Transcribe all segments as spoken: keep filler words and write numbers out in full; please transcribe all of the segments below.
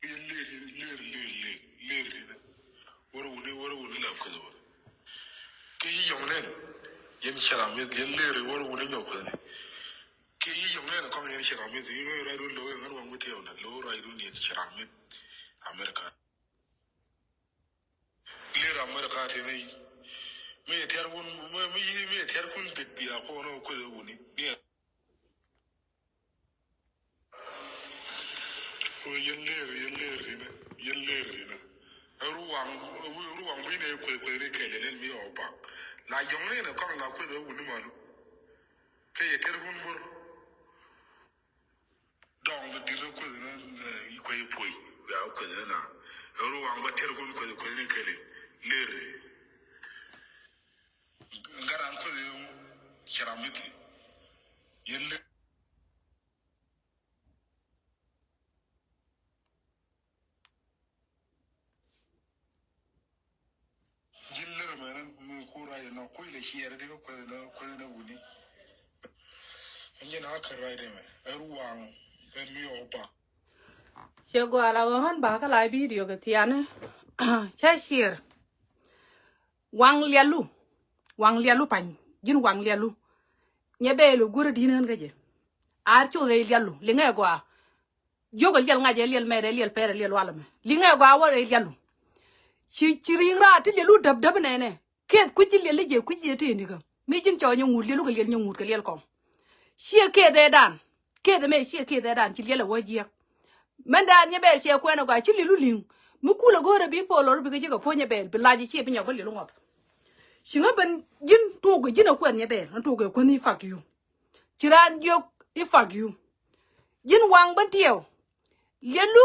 Yɛn ler, ler, ler, ler, ler, ler. Wärä wuni, wärä wuni la kueth wä. Kɛ yi yɔŋ nɛn. Yɛn cɛ ram yɛn, yɛn ler, wärä wuni nyɔk kueth ni. Kɛ yi yɔŋ nɛn kɔŋ yɛn cɛ ram yɛn, yɛn ray run lo, yɛn ŋan waŋ wä tiɛw na, lo ray run yɛn cɛ ram yɛn. America. Ler America ti mi, mi yɛ tiɛr wun, mi, mi, mi yɛ tiɛr kun dit bia kɔn wä kueth wuni. Ni Yɛn ler, yɛn ler tinä, yɛn ler tinä. Ruwaŋ, ruwaŋ bi ni kueth, kueth ni kɛl, yɛn mi ɔ bak. La yɔŋ ni na kɔn la kueth wuni malu. Kɛ yɛ ter kun bur. Dɔŋ di dir kueth ni, ni kueth puɔy. Ya kueth ni na. Ruwaŋ ba ter kun kueth, kueth ni kɛl. Ler. Garan kueth yɛ mu. Cɛ ram mi ti. Yɛn ler. Ji̱n lär mɛnɛ mi ku ray nɔ kui̱ lɛ ciɛɛr di kä kueth nɔ, kueth nɔ wuni. Ɛn jɛn a kär ray di mɛ ɛ ruwaŋ ɛ mi ɔ ba. Cɛ gɔaa la ɣän ba kä la bidio kɛ thiani. Cɛ ciɛɛr. Waŋ lialu. Waŋ lialu pany. Ji̱n waŋ lialu. Nyɛ bɛɛlu guur di̱n ɣän kä jɛ. Ar cuth ɛ lialu liŋɛ gɔaa. Jiök ɛ liɛl ŋa̱c ɛ liɛl mɛɛt ɛ liɛl pɛr ɛ liɛl wal ɛmɛ. Liŋɛ gɔaa wä rɛy liɛlu. Ci, ci ri̱i̱ŋ raar ti liɛlu däp däp nɛnɛ. Keth kui̱c ji̱ liɛl i̱ jɛ kui̱c ji̱ ɛ tëë nikä. Mi ji̱n cɔw nyɛ ŋut liɛlu kɛ liɛl nyɛ ŋut kɛ liɛl kɔŋ. Ciɛ keth ɛ dan. Keth ɛmɛ ciɛ keth ɛ dan ci liɛl ɛ wä jiɛk. Mɛn dan nyɛ bɛɛl ciɛ kuɛn ɛ gɔaa ci liɛlu li̱ŋ. Mi kul ɛ go̱o̱rɛ bi pol lɔr bikɛ ji̱ kɛ puɔ̱ny ɛ bɛɛl bi lac ɛ ciɛ bi nyɔk kä liɛlu ŋɔth. Ci ŋä ben ji̱n tuuk ɛ ji̱n ɛ kuɛn nyɛ bɛɛl ɛn tuuk ɛ kuänh i̱ fuck you. Ci raan jiök i̱ fuck you. Ji̱n waŋ ben tiɛw. Liɛlu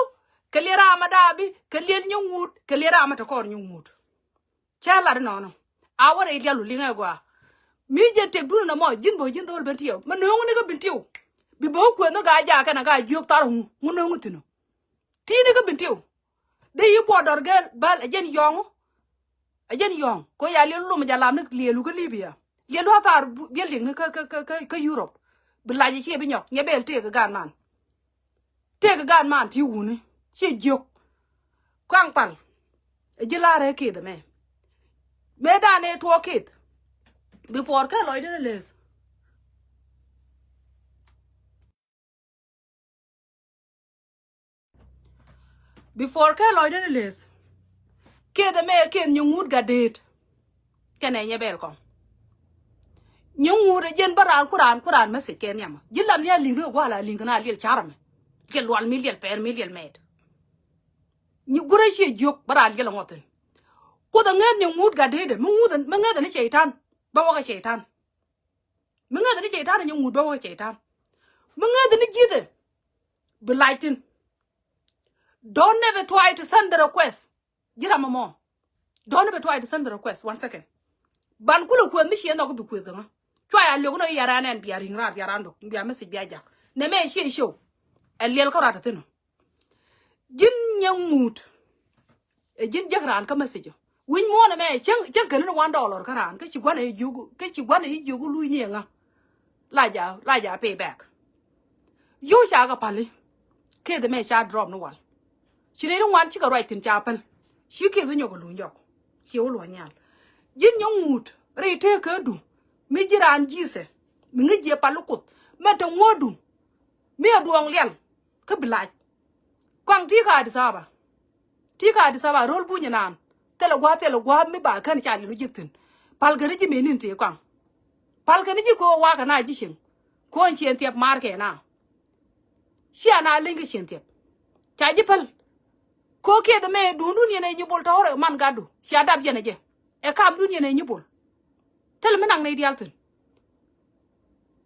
kɛ liɛl ram a daabi kɛ liɛl nyɛ ŋuut kɛ liɛl ram a te kɔr nyɛ ŋuut. Cä lat inɔnɔ. A wä rɛy lialu liŋɛ gɔaa. Mi jɛn tëkdun inɔ mɔ ji̱n bä ji̱n dho̱l ben tiɛw. Mi no̱o̱ŋ ni kä bin tiɛw. Bi bä kueth ni gaa jaakɛn a gaa jiök thar ŋu ŋu no̱o̱ŋ thi̱n ɔ. Ti̱i̱ni kä bin tiw. Dee yi buɔt dɔr gɛl bäl ɛ jɛn yɔ̱ŋ. Ɛ jɛn yɔ̱ŋ. Ko ya liɛl lom ja lam ni liɛlu kä Libya. Liɛlu a thar bu-, building ni kä, kä, kä, kä, kä Europe. Bi lac ɛ ciɛ bi nyɔk. Nyɛ bɛl tëëk ɛ gaat man. Tëëk ɛ gaat man ti wuni. Ciɛ jiök. Kaŋ pal. Ɛ ji̱ la̱rɛ kith ɛmɛ. Mëë dan ɛ tuɔɔk kith. Bi puɔr kɛ lɔcdä ni leth. Before kɛ lɔcdä ni leth. Keth ɛmɛ keth nyɛ ŋut gat deet. Kɛnɛ nyɛ bɛl kɔŋ. Nyɛ ŋut ɛ jɛn bä raan ku raan ku raan message kɛ nhiamä. Ji̱ lam ni a li̱ŋ ni ɛ gua̱a̱l a li̱ŋ kɛn a liɛl car ɛmɛ. Liɛl lual mi liɛl pɛɛr mi liɛl mɛɛt. Nyi gurɛ ciɛ jiök bä raan liɛl ɛ ŋuɔth thi̱n. Kuoth ɛ ŋäth nyɛ ŋut gat deet ɛ mi ŋuth ɛ mi ŋäth ɛ ni cɛy-tan. Bä wä kɛ cɛy-tan. Mi ŋäth ni cɛy-tan nyɛ ŋut bä wä cɛy-tan. Mi ŋäth ni ji̱thɛ. Bi lac thi̱n. Don't never try to send the request. Ji̱ ram mɔ. Don't never try to send the request. One second. Ban kulɛ kueth mi ciɛ nhɔk bi kueth kɛ ŋä. Cua ya liok ni ya ran ɛn bia ri̱ŋ ran bia ran dok bia message bia jak. Nɛ mɛ ciɛ show. Ɛ liɛl kä rat thi̱n. Ji̱n nyɛ ŋut. Ɛ ji̱n jek raan kä message ɔ. Wi̱ny muɔ̱ɔ̱n ɛmɛ cäŋ, cäŋ kɛn ni one dollar kä raan kä ci gua̱n ɛ jiök, kä ci gua̱n ɛ jiök luc ni ɛŋa. La ja, la ja pay back. Yio̱w ca kɛ päli. Keth ɛmɛ ca drop ni wal. Ci rɛy ni ŋuan cikɛ ruac thi̱n ca päl. Ci keth wä nyɔk ɛ luny jɔk. Ci wä luɔ̱c nhial. Ji̱n nyɛ ŋut rɛy tëëkädu. Mi ji̱ raan ji̱thɛ mi ŋi̱c jiɛ pal i̱ kuoth mɛ te ŋuɔ̱ɔ̱du. Mi ɛ duɔ̱ɔ̱ŋ liɛl kä bi lac. Kɔaŋ ti kä Addis Ababa. Ti kä Addis Ababa ro̱l buny inan. Thilɛ gua̱a̱th thilɛ gua̱a̱th mi ba kän ca liɛl wä ji̱k thi̱n. Pal kɛn ji̱ mëë ni̱n tëë kɔaŋ. Pal kɛn ji̱ köö wakä na ji̱ cieŋ. Köö ɛn cieŋ thiɛp maar kɛ na. Cia na leny kä cieŋ thiɛp. Ca ji̱ päl. Köö kiɛth ɛmɛ duundun yɛn ɛ nyi bol tɔ̱ɔ̱r ɛ man gatdu cia dap yɛn ɛ jɛ. Ɛ kamdun yɛn ɛ nyi bol. Thil mi naŋ nɛy diaal thi̱n.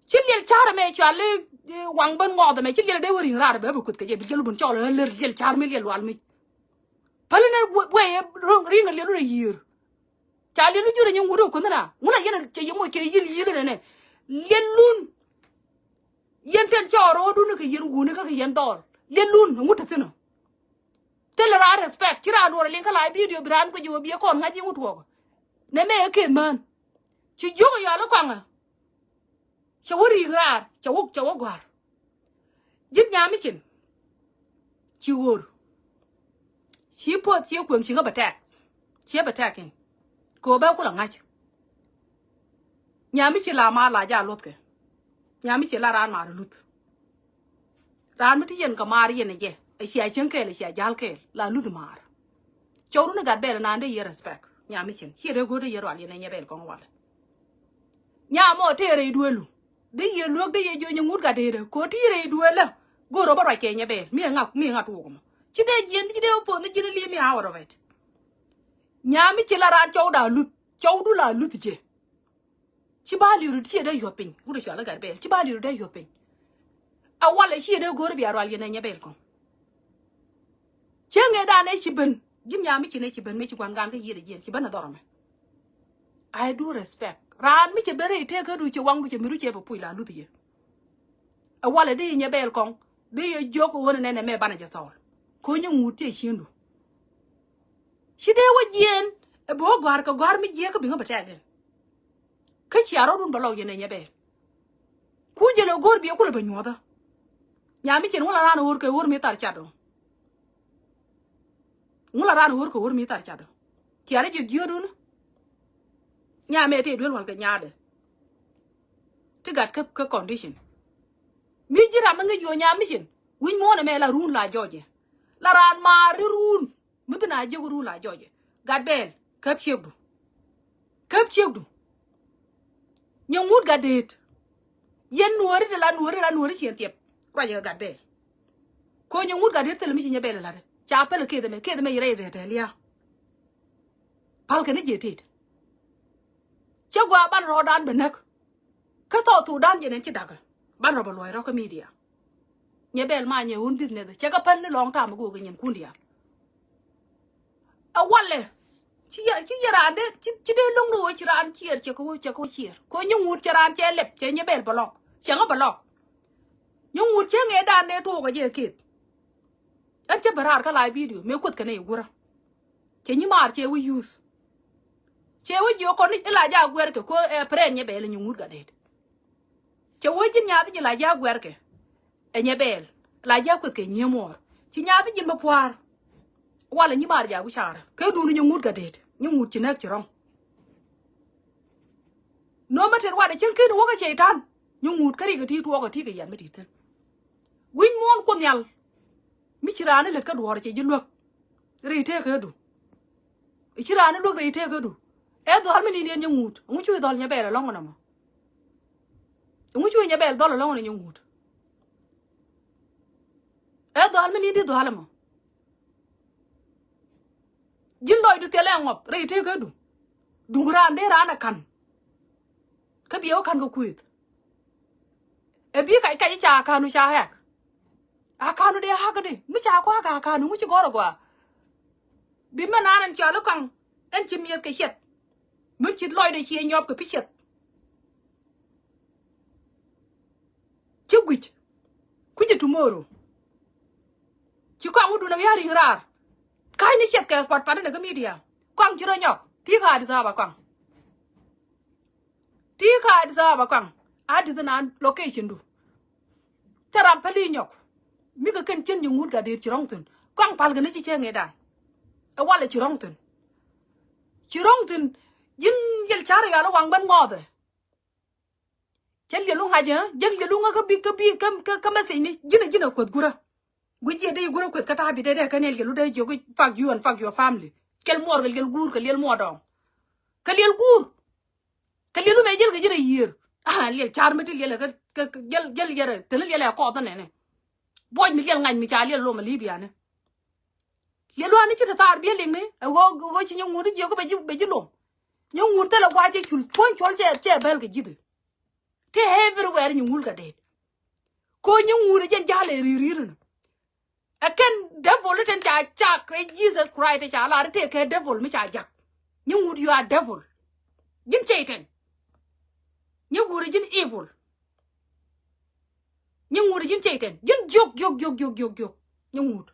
Ci liɛl ca̱r ɛmɛ cɔal i̱, i̱ waŋ ben ŋɔɔth ɛmɛ ci liɛl ɛ dee wä ri̱ŋ raar ɛ bɛ bi kueth kɛ jɛ bi liɛl wä ben cɔl ɛ lär liɛl ca̱r mi liɛl lual mic. Päl inɛ wee, wee ri̱ŋ ɛ liɛl wä rɛ yiër. Ca liɛl wä jurɛ nyi ŋut ɛ kueth na ŋun a yɛn cɛ yɛ moc cɛ yi̱l yi̱l inɛ nɛ. Liɛl lun. Yɛn tɛn cɛ ɣɔr ɣɔdun kɛ yɛn wuni kä kɛ yɛn dhɔl. Liɛl lun ŋut te thi̱n ɔ. Thil raa respect ci raa luɔr liŋ kä la bidio bi raan guic wä biɛ kɔn ŋa̱c iŋu tuɔɔk. Nɛ mɛ ɛ keth mään. Ci jiök ɛ yɔal i̱ kɔaŋɛ. Cɛ wä ri̱i̱k raar cɛ wä cɛ wä gɔ̱a̱r. Ji̱n nyam i̱ cin. Ci ɣöör. Ci puɔth ci kueŋ ci ŋä bɛ tɛk. Ci bɛ tɛk in. Kɛ ɣöö bɛ kulɛ ŋa̱c. Nyam mi ci la maar la ja luthkɛ. Nyam mi ci la raan maar luth. Raan mi ti yɛn kɛ maar yɛn ɛ jɛ. Ɛ cia cieŋ kɛɛl, ɛ cia jal kɛɛl. La luth maar. Cɔwdun ɛ Gatbɛl naan dee yɛ respect. Nyam mi cin. Ciɛ dee go̱o̱r dee yɛ rual yɛn ɛ Nyabɛl kɔŋ walɛ. Nyam mɔ tëë rɛy duelu. Dee yɛ luäk dee yɛ jiö Nyaŋut Gatdeet ɛ. Kɛ ɣöö ti rɛy duelä. Go̱o̱r ɔ bä ruac kɛ Nyabɛl. Mi ɛ ŋa, mi ɛ ŋa tuɔɔk mɔ. Ci dee jiɛn, ci dee wä puɔth ni ji̱n li mi a wä rɔ bɛt. Nyam mi ci la raan cɔwda luth. Cɔwdu la luth jɛ. Ci ba li̱r ti ciɛ dee yuɔp piny. Wut cual i̱ Gatbɛl. Ci ba li̱r dee yuɔp piny. A walɛ ciɛ dee go̱o̱r bia rual yɛn ɛ Nyabɛl kɔŋ. Cä ŋetdan ɛ ci ben. Ji̱n nyam mi ci nɛ ci ben, mëë ci gua̱n gan kä yiëëdɛ jiɛn ci ben ɛ dhɔr ɛmɛ. I do respect. Raan mi cɛ ben rɛy tëëkädu cɛ waŋdu cɛ mi̱ru cɛ bɛ puc la luth yɛ. Ɛ walɛ di Nyabɛl kɔŋ. Di yɛ jiök ɣöö nɛ nɛ mɛ banɛ jɛ thɔɔl. Ko̱nyɛ ŋut cɛ ciëndu. Ci dee wä jiɛɛn. Ɛ bi wä gɔ̱a̱r kɛ gɔ̱a̱r mi jiɛɛk kä bi ŋä bɛ tɛk ɛn. Kä cia rɔ̱dun bɛ lɔk yɛn ɛ Nyabɛl. Ku jɛ lɛ go̱o̱r biɛ kulɛ bɛ nyuɔ̱thä. Nyam mi cin ŋu la raan ɣöör kɛ ɣöör mi thar cat ɔ. Ŋu la raan ɣöör kɛ ɣöör mi thar cat ɔ. Cia rɔ ji̱ jiöödun. Nyam mɛ tëë duel wal kɛ nyaadɛ. Ti gat kä, kä condition. Mi ji̱ ram mi ŋäc yuɔ nyam mi cin. Wi̱ny muɔ̱ɔ̱n ɛmɛ la ruun la jɔɔcɛ. La raan maar ri ruun. Mi bi na jiök run la jɔcɛ. Gatbɛl, käp ciekdu. Käp ciekdu. Nyaŋut Gatdeet. Yɛn nuɔ̱ɔ̱ri ti la nuɔ̱ɔ̱ri la nuɔ̱ɔ̱ri ciɛn thiɛp. Ruacɛ kɛ Gatbɛl. Ko̱ Nyaŋut Gatdeet thilɛ mi ci Nyabɛl ɛ la̱t. Ca päl keth ɛmɛ, keth ɛmɛ yɛ rɛy rɛt ɛ lia̱a̱. Päl kɛn ni jiɛ tet. Cä gɔaa ban rɔɔdan bɛ näk. Kä thɔɔk thokdan jɛ nɛn ci dakä. Ban rɔ bɛ luɔ̱c rɔ kä media. Nyabɛl ma nyɛ wun business cɛ kɛ päl ni lɔŋ tam mi go̱o̱k kɛ nyin kun diaal. Ɛ walɛ. Ci yɛ, ci yɛ raan dee, ci, ci dee lo̱ŋ ni wee ci raan ciɛɛr cɛ kɛ wee, cɛ kɛ wee ciɛɛr. Ko̱ Nyaŋut cɛ raan cɛ lɛp, cɛ Nyabɛl bɛ lɔk. Cɛ ŋä bɛ lɔk. Nyaŋut cɛ ŋee dan dee tuɔɔk ɛ jɛ keth. Ɛn cä bɛ raar kä la video mëë kuoth kɛn ɛ i̱ gurä. Cɛ nyimaar cɛ wä use. Cɛ wä jiök kɔn ni ila ja guɛrkɛ ko ɛ pɛrɛn Nyabɛl ɛ Nyaŋut Gatdeet. Cɛ wä ji̱n nyathi ji̱ la ja guɛrkɛ. Ɛ Nyabɛl la ja kueth kɛ nyiee muɔɔr. Ci nyathi ji̱n bä pua̱a̱r. Walɛ nyimaar ja wi̱caarä kɛ duun Nyaŋut Gatdeet. Nyaŋut ci nɛk ci rɔ̱ŋ. Nöömä tɛt watdɛ cäŋ ken wäkä cɛy-tan. Nyaŋut kä rik ɛ ti tuɔɔk ɛ ti kɛ yɛn mi ti thi̱n. Wi̱ny muɔ̱ɔ̱n Kuoth Nhial. Mi ci raan ni lät kä duɔ̱ɔ̱r cɛ ji̱ luäk. Rɛy tëëkädu. Ci raan ni luäk rɛy tëëkädu. Ɛ dhɔl mi ni niɛn Nyaŋut. Ɛŋu cu i̱ dhɔl Nyabɛl ɛlɔ̱ŋ ɛnɔ mɔ? Ɛŋu cu i̱ Nyabɛl dhɔl ɛlɔ̱ŋ ɛnɔ Nyaŋut? Ɛ dhɔl mi ni di dhɔl ɛmɔ. Ji̱n lɔcdu thilɛ ŋɔp rɛy tëëkädu. Duŋ raan dee raan ɛ ka̱n. Kä biɛ wä ka̱n kɛ kuëëth. Ɛ bi kac kac i̱ ca ka̱nu ca hɛk. A ka̱nu dee ha̱k di mi ca kua̱k a ka̱nu ŋu ci gɔ̱r a gɔaa. Bi mɛ naan ɛn cɔal i̱ kɔaŋ ɛn ci mi̱eth kɛ ciɛth. Mi ci lɔcdɛ ci ɛ nyɔp kɛ pi ciɛth. Ci guic. Kui̱ci tomorrow. Ci kɔaŋ wä dun a wi̱i̱ a ri̱ŋ raar. Ka̱cni ciɛth kɛ pat pat inɛ kä media. Kɔaŋ ci rɔ nyɔk ti kä Addis Ababa kɔaŋ. Ti kä Addis Ababa kɔaŋ. Addis naan location du. Thil ram päli nyɔk. Mi kɛ kɛn cin Nyaŋut Gatdeet ci rɔ̱ŋ thi̱n. Kɔaŋ pal kɛ ni ci cɛ ŋetdan. Ɛ walɛ ci rɔ̱ŋ thi̱n. Ci rɔ̱ŋ thi̱n. Ji̱n yɛl ca̱r yal i̱ waŋ ben ŋɔɔthɛ. Cä liɛlu ŋa̱c ɛ jäk liɛlu ŋä kä bi kä bi kä kä message ni ji̱n ɛ ji̱n ɛ kueth gurä. Guic jiɛ dee i̱ gurä kueth kä ta̱a̱ bi dee dee kä ni liɛlu dee jiök i̱ fuck you and fuck your family. Kɛl muɔɔr kɛ liɛl guur kɛ liɛl muɔɔr dɔɔŋ. Kɛ liɛl guur. Kɛ liɛlu mɛ jiɛl kɛ ji̱n ɛ yiër. Ah, liɛl ca̱r mi ti liɛl ɛ kä kä jäl jäl yɛrɛ te ni liɛl ɛ kɔɔth nɛnɛ. Buɔc mi liɛl ŋa̱c mi ca liɛl lom ɛ Libya ni. Liɛl lua̱a̱ni ci te thaar biɛ liŋni ɛ ɣöö ɣöö ci Nyaŋut i̱ jiök bɛ ji̱ bɛ ji̱ lom. Nyaŋut thilɛ gua̱a̱c cɛ cul puɔ̱ny cuɔl cɛ cɛ bɛl kɛ ji̱th. Ti everywhere Nyaŋut Gatdeet. Ko Nyaŋut ɛ jɛn ja̱l ɛ ri̱i̱r ri̱i̱r ni. Ɛ kɛn devil i̱ ten ca cak rɛy Jesus Christ ca lar i̱ tëë kɛ devil mi ca jak. Nyaŋut you are devil. Ji̱n Satan. Nyaŋut ji̱n evil. Nyaŋut ji̱n Satan. Ji̱n jiök jiök jiök jiök jiök jiök. Nyaŋut.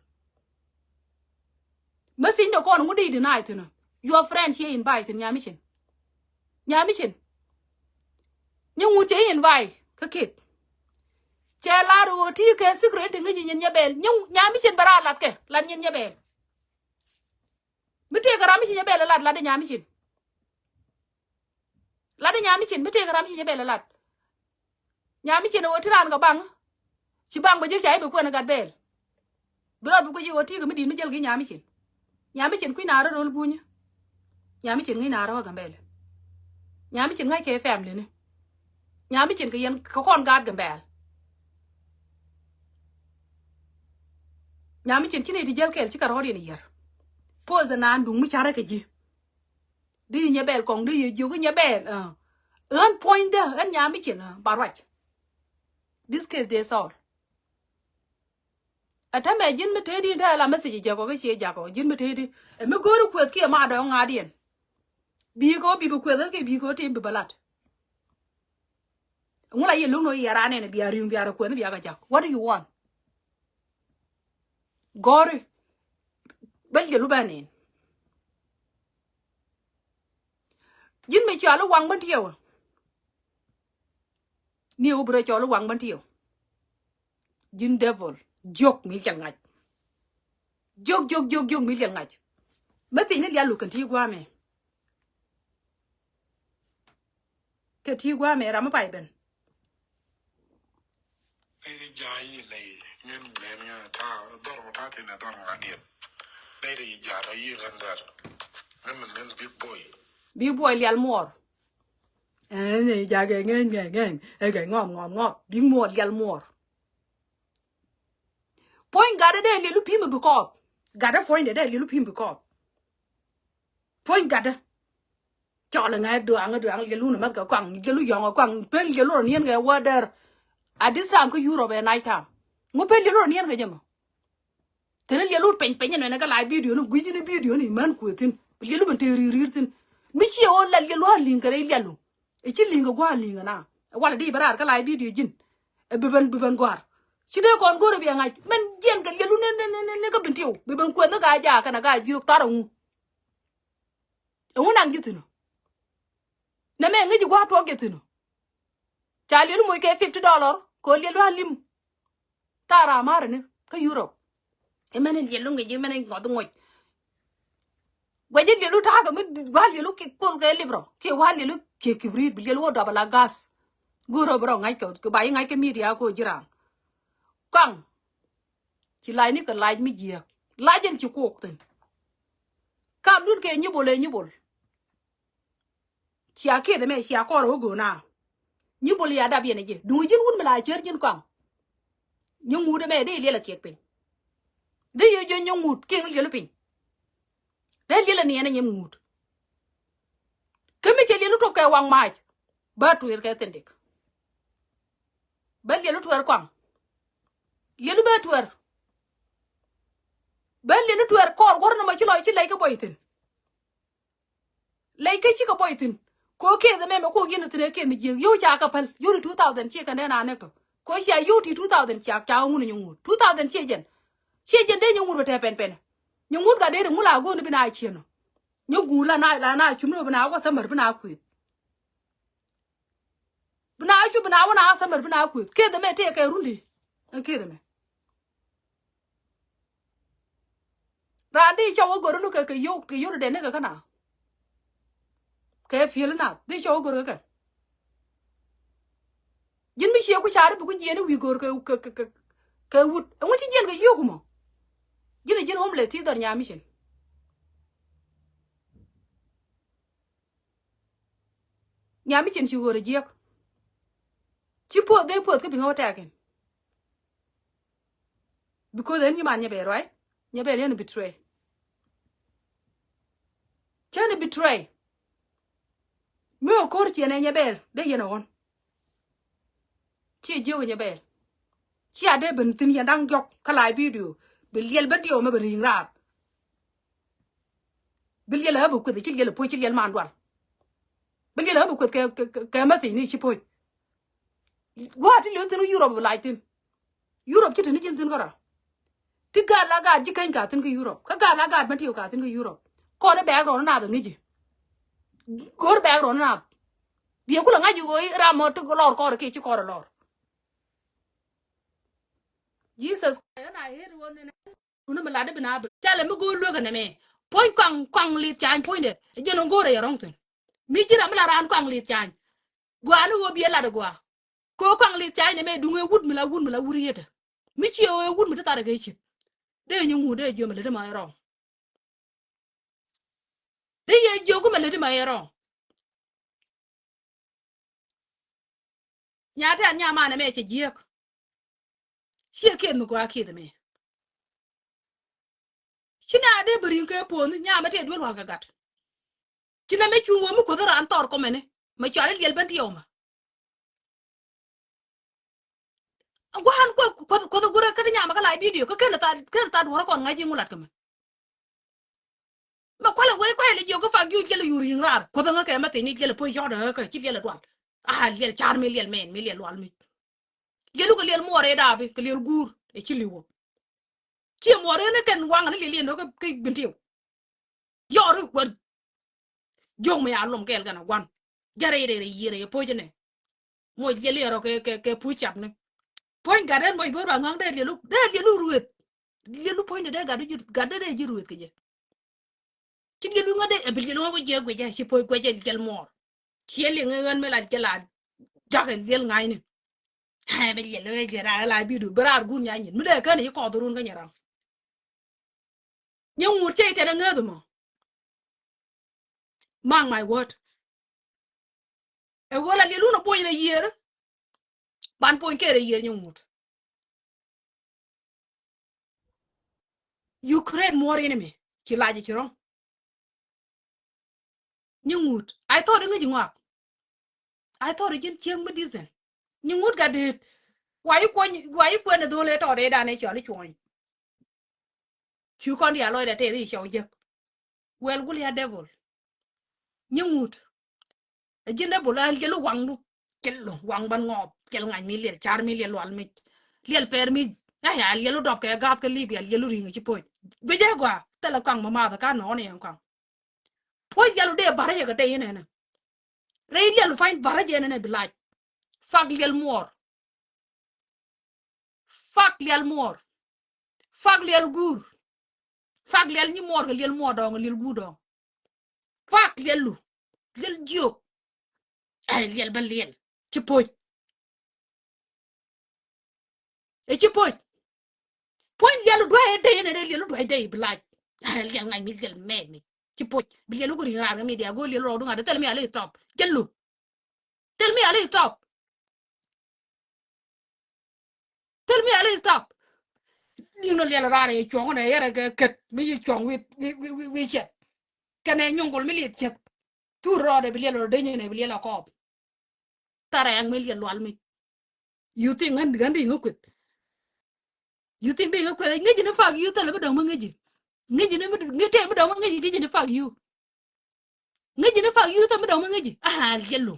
Message ni kɔn ŋut dee deny thi̱n. Your friend ci invite thi̱n nyamicin. Nyamicin. Nyaŋut cɛ invite kä keth. Cɛ lar ɣöö ti kɛ secret ti ŋäc nyin Nyabɛl. Nyamicin bɛ raa latkɛ lat nyin Nyabɛl. Mi tëëkɛ ram mi ci nyɛ bɛl ɛ lat, lat ɛ nyam mi cin. Lat ɛ nyam mi cin, mi tëëkɛ ram mi ci nyɛ bɛl ɛ lat. Nyam mi cin ɛ ɣöö ti raan kɛ baŋ. Ci baŋ bɛ ji̱ ca i̱ bɛ kuɛn ɛ gat bɛɛl. Bi rɔɔd bi kuec i̱ ɣöö ti̱i̱ kɛ mi di̱i̱t mi jäl kɛ nyam mi cin. Nyam mi cin kui̱ naar rɔ ro̱l bunyä. Nyam mi cin ŋäc naar rɔ kä Gambɛl. Nyam mi cin ŋäc kɛ family ni. Nyam mi cin kɛ yɛn kɛ kɔn gaat Gambɛl. Nyam mi cin ci nɛy ti jäl kɛɛl ci kɛ rɔɔd yɛn yiër. Puɔth ɛ naan duŋ mi carɛ kɛ ji̱. Di nyɛ bɛl kɔŋ di yɛ jiök nyɛ bɛl. Ɣän puɔ̱nydä ɣän nyam mi cin ba ruac. This case they solve. Ɛ täämɛ ji̱n mi tëëdi in te ala message jɛ kɔ kä ciɛ jakɔ ji̱n mi tëëdi. Ɛ mi go̱o̱ri kueth kiɛ ma dɔ̱ŋ ŋa̱diɛn. Bi̱i̱ kɔ bi bi kueth kä bi̱i̱ kɔ tim bi bä lat. Ŋula yɛ luŋ nɔ yɛ ran ɛn bia ri̱uŋ bia rɛ kueth bia kɛ jak. What do you want? Gɔ̱ri. Bä liɛlu bä nɛn. Ji̱n mi cɔal i̱ waŋ bä tiɛwä. Ni wä bi rɔ cɔl i̱ waŋ bä tiɛw. Ji̱n devil. Jiök mi liɛl ŋa̱c. Jiök, jiök, jiök, jiök mi liɛl ŋa̱c. Mä thiec ni lial luk kɛn ti gua̱a̱mɛ. Kɛ ti gua̱a̱mɛ ram mi pay ben. Nɛy ti ja̱a̱ yi lɛy ŋän ŋän ŋän ta̱a̱ dhɔr mi ta̱a̱ thi̱n ɛ dhɔr ŋa̱diɛn. Nɛy ti ja̱a̱ tɔ yi ŋän dhɔr. Ŋän ŋän big boy. Big boy lial muɔɔr. Ɛ nɛy ja̱a̱ kɛ ŋän ŋän ŋän ɛ kɛ ŋɔm ŋɔm ŋɔm big muɔɔr lial muɔɔr. Puɔ̱ny gatdä dee liɛlu pi̱i̱m bi kɔɔp. Gatdä puɔ̱nydɛ dee liɛlu pi̱i̱m bi kɔɔp. Puɔ̱ny gatdä. Cɔl ŋa̱ duaŋ duaŋ liɛlu ni math kɛ kuaŋ liɛlu yɔ̱ŋ kɛ kuaŋ pen liɛlu rɔ niɛn kɛ wä dɛr. At this time kä Europe ɛ night time. Ŋu pen liɛlu rɔ niɛn kɛ jɛ mɔ. Teni liɛlu peny peny ɛn mɛn kɛ la video ni gui̱c ni video ni män kuëë thi̱n. Liɛlu ben te ri̱i̱r ri̱i̱r thi̱n. Mi ciɛ ɣöö la liɛlu a li̱ŋ kɛ rɛy liɛlu. Ɛ ci li̱ŋ kɛ gua̱a̱r li̱ŋ ɛna. Ɛ walɛ di bɛ raar kä la video ji̱n. Ɛ bi ben bi ben gua̱a̱r. Ci dee kɔn go̱o̱r ɛ bi ɛ ŋa̱c mɛn jiɛn kɛ liɛlu ni ni ni ni kä ben tiw bi ben kuëth ni ka jaak kɛn a ka jiök thar ɛŋu. Ɛŋu naŋ ji̱ thi̱n ɔ? Nɛmɛ ŋi̱c ji̱ gua̱a̱r tuɔɔk ji̱ thi̱n ɔ. Ca liɛlu moc kɛ fifty dollar kɛ ɣöö liɛlu a lim. Thaar a ma̱a̱r ɛni kä Europe. Imɛn in liɛlu ŋi̱c imɛn in ŋɔth ŋuɔc. Guɛc in liɛlu ta̱a̱ kɛ mi gua̱a̱r liɛlu kiɛ kol kɛ lip rɔ kiɛ gua̱a̱r liɛlu kiɛ kibrit bi liɛlu wä dɔp ala gas. Go̱o̱r rɔ bi rɔ ŋa̱c kɛ ba yi ŋa̱c kɛ media kɛ ɣöö ji̱ raan. Kaŋ. Ci lac ni kɛ lac mi jiääk. Lac in ci kuɔk thi̱n. Kamdun kɛ nyibol ɛ nyibol. Cia kieth ɛmɛ cia kɔr ɛ wä go̱o̱r na. Nyibol ya dap yɛn ɛ jɛ duŋ ji̱n wut mi la cär ji̱n kɔaŋ. Nyɛ ŋut ɛmɛ dee liɛl ɛ kiɛk piny. Dee yɛ jɛ nyɛ ŋut kiɛŋ liɛl piny. Dee liɛl ɛ niɛn ɛ nyɛ ŋut. Kä mi cɛ liɛl wä tuɔp kɛ waŋ mac. Bä tueer kɛ thin dik. Bä liɛl wä tueer kɔaŋ. Liɛl wä bä tueer. Bä liɛl wä tueer kɔɔr guɔ̱r nɔmɔ ci lɔc ci lɛc kä buɔy thi̱n. Lɛc kä cikɛ buɔy thi̱n. Kɛ ɣöö kiɛth ɛmɛ mɛ kɛ ɣöö yɛn thi̱n ɛ kiɛth mi jiääk yio̱w ca kɛ päl yio̱w ti two thousand ciɛ kɛn dee na nɛk tɔ. Kɛ ɣöö cia yio̱w ti two thousand ca ca ŋun nyɛ ŋut two thousand ciɛ jɛn. Ciɛ jɛn dee nyɛ ŋut bɛ tɛɛ pɛn pɛn. Nyɛ ŋut gat dee ti ŋul a go̱o̱n bi na ciën ɔ. Nyɛ guur la na la na cum ni bi na wä summer bi na kueth. Bi na cu bi na wä na summer bi na kueth kiɛth ɛmɛ tëë kɛ run di. Ɛn kiɛth ɛmɛ. Raan di cɛ wä gör ni kɛ kɛ yio̱w kɛ yio̱w dee ni kɛ kä na. Kɛ fiel na di cɛ wä gör kɛ kɛ. Ji̱n mi ciɛ ku car bi ku jiɛn i̱ wi̱i̱ go̱o̱r kɛ kɛ kɛ kɛ wut ɛŋu ci jiɛn kɛ yio̱o̱k mɔ. Ji̱n ɛ ji̱n homeless ti dhɔr nyam mi cin. Nyam mi cin ci ɣöör ɛ jiɛk. Ci puɔth dee puɔth kä bi ŋä wä tɛɛk in. Because ɛn nyiman nyɛ bɛɛl ruac nyɛ bɛɛl yɛn betray. Cän betray. Mi ɔ ko̱r ciɛn ɛ nyɛ bɛɛl dee yɛn ɛ ɣɔn. Ciɛ jiök ɛ nyɛ bɛɛl. Cia dee ben thi̱n yɛn da̱ŋ diɔ̱k kä la video bi liɛl ben diɔ̱k mɛ ben ri̱i̱ŋ raar. Bi liɛl ɛ ɣä bi kueth ci liɛl ɛ poc ci liɛl man dual. Bi liɛl ɛ ɣä bi kueth kɛ kɛ kɛ message ni ci poc. Gua̱a̱t ti liɛl thi̱n Europe bi lac thi̱n. Europe ci te ni ji̱n thi̱n kärɔa. Ti gaat la gaat ji̱ keny ka thi̱n kä Europe kä gaat la gaat Matthew ka thi̱n kä Europe. Kɔn i̱ bɛɛk rɔɔn inath ɛ ŋi̱ci. Go̱r bɛɛk rɔɔn inath. Biɛ kulɛ ŋa̱c i̱ ɣöö i̱ ram mɔ ti lɔr kɔr i̱ kiɛ ci kɔr i̱ lɔr. Jesus Christ ɛn a ɣet ɣöö nɛnɛ. Wuni mi lat i̱ bi na bi calɛ mi go̱o̱r luek ɛnɛ mɛ. Puɔ̱ny kɔaŋ, kɔaŋ li̱th cany puɔ̱nydɛ. Jɛn ŋo̱o̱rɛ yɛ rɔ̱ŋ thi̱n. Mi ji̱n ram mi la raan kɔaŋ li̱th cany. Gɔaa ni ɣöö biɛ lat ɛ gɔaa. Kɛ ɣöö kɔaŋ li̱th cany nɛmɛ duŋ ɛ wut mi la wut mi la wut riet ɛ. Mi ciɛ ɣöö ɛ wut mi ti thar ɛ kɛ cith. Dee nyi ŋut dee jiö mi lät ma ɛ rɔ̱ŋ. Dee yɛ jiök mi lät ma ɛ rɔ̱ŋ. Nya tɛth nya manɛ mɛ cɛ jiääk. Ciɛ kiɛth mi gɔaa kiɛth mɛ. Ci na dee bi ri̱ŋ kɛ puɔ̱n nya mɛ tɛth duel wal kɛ gat. Ci na mɛ cuŋ wä mi kuoth raan thɔr kɔmɛni mɛ cɔal i̱ liɛl ben ti yɔw mɛ. Gua̱a̱n kuoth kuoth kuoth gurɛ kä ti nya mɛ kä la video kä ken tha ken tha duɔrä kɔn ŋa̱c i̱ ŋu lat kɛ mɛ. Mɛ kualɛ wee kualɛ jiök kä fuck you jiɛl yur yi̱ŋ raar. Kuoth ŋä kɛ mɛ thini jiɛl puɔ̱c yɔt ŋä kä ci liɛl dual. A liɛl car mi liɛl mɛn mi liɛl lual mi. Liɛlu kɛ liɛl muɔɔr ɛ dapi kɛ liɛl guur ɛ ci liwä. Ci muɔɔr ɛ ni kɛn waŋ ni liɛl liɛl ni kä Bintiu. Yɔri kuɛn. Jiök mi a lom kɛɛl kɛn a guan. Jɛ rɛy rɛy rɛy yiër ɛ puɔ̱c ni. Moc liɛl liɛl rɔ kɛ kɛ kɛ puc cap ni. Puɔ̱ny gat ɛn moc bo̱r ba ŋa̱ŋ dee liɛlu dee liɛlu rueth. Liɛlu puɔ̱ny ni dee gat ji̱ gat dee dee ji̱ rueth kɛ jɛ. Ci liɛlu ŋä dee ɛ bi liɛlu ŋä wä jiɛ guic jɛ ci puɔ̱c guic jɛ liɛl muɔɔr. Ciɛ liɛŋ ŋä ɣän mi la jɛ la jakɛ liɛl ŋa̱cni. Ɛ bi liɛlu ŋä jiɛ la la bidu bi raar gun nya nyin mi dee kän ci kɔɔth run kä nyɛ ram. Nyɛ ŋut cɛ itɛn ɛ ŋäth mɔ. Mark my word. Ɛ ɣöö la liɛl wun ɛ puɔ̱ny rɛ yiër. Ban puɔ̱ny kɛ rɛ yiër nyɛ ŋut. You create more enemy. Ci lacɛ ci rɔ̱ŋ. Nyi ŋut. I thought ŋäc ji̱ ŋɔak. I thought ji̱n cieŋ mi decent. Nyi ŋut gat deet. Wa yi kuɔny wa yi kuɛn ɛ dhol ɛ tɔɔt ɛ dan ɛ cɔal i̱ cuɔny. Cu kɔn diaal lɔcdɛ tɛth i̱ cɔw jek. Wɛl gul ya devil. Nyi ŋut. Ɛ ji̱n devil a liɛl waŋdu. Kɛl waŋ ban ŋɔɔth kɛl ŋa̱c mi liɛl car mi liɛl lual mi. Liɛl pɛr mi. Ɛ ya liɛl dɔp kɛ gath kä Libya liɛl ri̱ŋ ci puɔ̱c. Guic ɛ gɔaa thilɛ kaŋ ma math ka nɔɔni ɛn kaŋ. Puɔ̱c liɛl dee barä yɛ kɛ dee inɛnɛ. Rɛy liɛl fa̱ny barä jɛ inɛnɛ bi lac. Fuck liɛl muɔɔr. Fuck liɛl muɔɔr. Fuck liɛl guur. Fuck liɛl nyi muɔɔr kɛ liɛl muɔɔr dɔ̱ŋ liɛl guur dɔ̱ŋ. Fuck liɛl lu. Liɛl jiök. Ɛ liɛl bä liɛl. Ci puɔ̱c. Ɛ ci puɔ̱c. Puɔ̱ny liɛl duay ɛ dee inɛ dee liɛl duay dee bi lac. Ɛ liɛl ŋa̱c mi liɛl mɛɛt mi. Ci puɔ̱c. Bi liɛl wä ku ri̱ŋ raar kɛ mi diaal go̱o̱r liɛl rɔɔdu ŋa̱t thil mi a lɛ stop. Jɛl lu. Thil mi a lɛ stop. Thil mi a lɛ stop. Ni̱n nɔ liɛl raar ɛ cuɔ̱ŋ nɛ yɛrɛ kɛ kɛt mi ci cuɔ̱ŋ wi̱i̱ wi̱i̱ wi̱i̱ wi̱i̱ wi̱i̱ ciɛth. Kɛnɛ nyuŋ gol mi liɛt ciɛth. Thur rɔɔdɛ bi liɛl rɔ dee nyinɛ bi liɛl a kɔɔp. Thar ɛŋ mi liɛl lual mi. You think ɣän ɣän di ŋä kueth. You think di ŋä kueth ŋäci ni fuck you thilɛ mi dɔ̱ŋ mi ŋäci. Ŋäci ni mi ŋäci tëë mi dɔ̱ŋ mi ŋäci ŋäci ni fuck you. Ŋäci ni fuck you thilɛ mi dɔ̱ŋ mi ŋäci. Aha liɛl lu.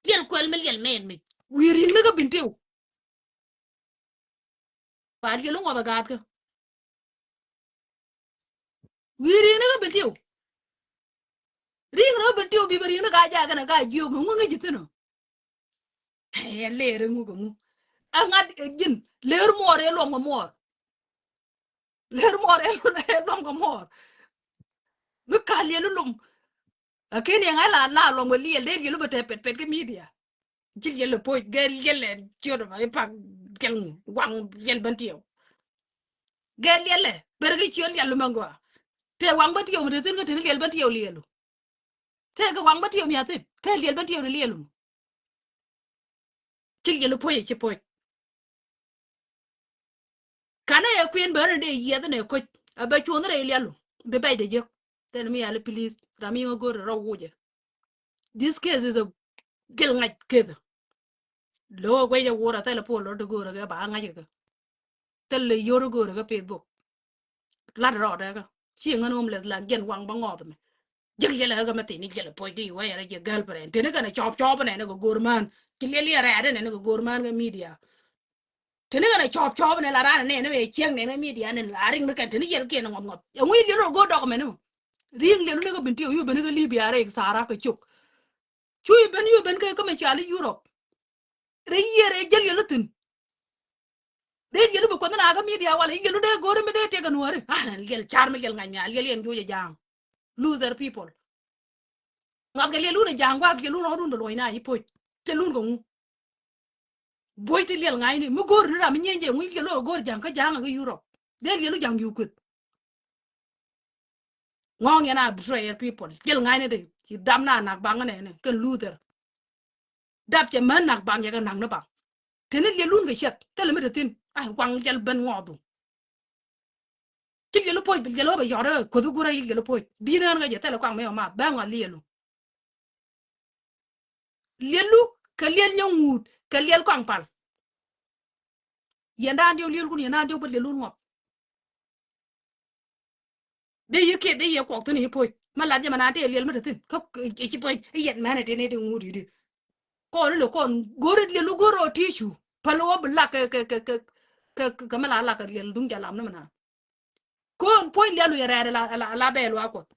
Liɛl kuɛl mi liɛl mɛɛt mi wi̱i̱ ri̱ŋ ni kä Bintiu. Ba liɛl iŋuɔth a gaatkä. Wi̱i̱ ri̱ŋ ni kä Bintiu. Ri̱ŋ ni kä Bintiu bi bɛ ri̱ŋ ni ka jaakɛ ni ka jiök mi ŋu ŋäci thi̱n ɔ. Ɛ lɛɛr iŋu kɛ ŋu. Ɛ ŋa̱t ɛ ji̱n lɛɛr muɔɔr ɛ luɔm kɛ muɔɔr. Lɛr muɔr ɛ luɔm kɛ muɔr. Mi ka liɛl ilum. Lakin yɛn ŋa̱c la la luɔm kɛ liɛl dee liɛl i̱ bɛ tɛ pɛt pɛt kä media. Ji̱ liɛl i̱ poc gɛ liɛl ɛ ciöt ɛ pak kɛl ŋu waŋ liɛl Bentiu. Gɛ liɛl ɛ ber kä ciöt liɛl imɛ gɔaa. Tɛ waŋ Bentiu mi te thi̱n kä te ni liɛl Bentiu liɛl ɔ. Tëëkɛ waŋ Bentiu mi a thi̱n kɛ liɛl Bentiu ni liɛl mɔ. Ci liɛl i̱ puɔ̱c i̱ ci puɔ̱c. Kanɛ yɛ kuën bä rɛn dee yiɛth nɛ koc a bɛ cuɔ̱n rɛy liɛl ɔ bi bɛc dee jiäk. Thil mi yali please ram mi ŋä go̱r rɔ wucɛ. This case is a gil ŋa̱c case. Lo̱k ɛ guec ɛ wur a thil ɛ puɔl rɔ dee go̱r ɛ kɛ ba ŋa̱c ɛ kɛ. Thil ɛ yor ɛ go̱r ɛ kɛ Facebook. Lat rɔɔdɛ kä ci ŋän homeless la jiɛn waŋ bä ŋɔth mɛ. Ji̱k liɛl ɛ kä mɛ thini jiɛl ɛ puɔc di wee yɛrɛ jiɛ girlfriend tini kɛn ɛ cɔp cɔp nɛn ɛ kɛ go̱r mään ci liɛl yɛ rɛɛdɛ nɛn ɛ kɛ go̱r mään kɛ media. Tini kɛn ɛ cɔp cɔp nɛn la raan nɛn ɛ mɛ ciɛŋ nɛn ɛ media nɛn la riŋ ni kɛn tini yɛl kiɛn ɛ ŋɔth ŋɔth ɛ ŋui̱ liɛl ɔ go̱r dɔk mɛn ɛ mɔ. Riŋ liɛl ni kɛ Bentiu yu ben ni kɛ Libya rɛy Sahara kɛ cok. Cu yu ben yu ben kɛ kä mɛ cali Europe. Rɛy yiëë rɛy jäl yɛl ithin. Dee liɛlu bi kuoth ni na kä media walɛ, liɛlu dee go̱o̱ri mi dee tiɛk kɛ nuɔ̱ɔ̱ri. Ah, liɛl car mi liɛl ŋa̱c mi a liɛl yɛn juɔc ɛ ja̱a̱ŋ. Loser people. Ŋa̱th kɛ liɛl wun ɛ ja̱a̱ŋ gua̱a̱k, liɛl wun ɣɔ̱t wun bɛ luɔ̱c na i̱ poc. Cɛ lun kɛ ŋu? Buɔ̱c ti liɛl ŋa̱cni mi go̱o̱r ni ram mi nyieny jɛ ŋu, liɛl wun ɛ go̱o̱r ja̱a̱ŋ kä ja̱a̱ŋ ɛ kä Europe. Dee liɛlu ja̱a̱ŋ diw kueth. Ŋɔ̱ɔ̱ŋ yɛn a betrayer people. Liɛl ŋa̱cni dee ci dap na nak baŋ nɛnɛ kɛn loser. Dap cɛ män nak baŋ, yɛ kɛ nak ni baŋ. Teni liɛl wun kɛ ciɛth thilɛ mi te thi̱n. Ai, waŋ liɛl ben ŋɔɔthu. Ci liɛlu poc, liɛlu bɛ yɔt ɛ kuoth i̱ gurɛ, liɛlu poc. Di̱n ɣän kä jɛ thilɛ kuaŋ mi ɔ ma bɛ ŋɔt liɛlu. Liɛlu kɛ liɛl nyɛ ŋuut kɛ liɛl kɔaŋ pal. Yɛn daan diɔk liɛlkun, yɛn daan diɔk bä liɛlun ŋɔk. Dee yɛ kiɛ dee yɛ kuɔk thi̱n i̱ poc. Mä lat jɛ mɛ naan tëë liɛl mä te thi̱n kä i̱ ci poc i̱ yɛn mɛn i̱ tëë ni ti ŋuut i̱ di. Kɔn i̱ lɛ kɔn go̱r i̱ liɛlu go̱r ɔ ti̱i̱ cu päl wä bi lak kɛ kɛ kɛ kɛ kɛ kɛ mä la lak kɛ liɛl duŋ jalam ni mɛ naan. Kɔn puɔ̱ny liɛlu yɛ rɛɛr la la la bɛɛl wa kuɔth.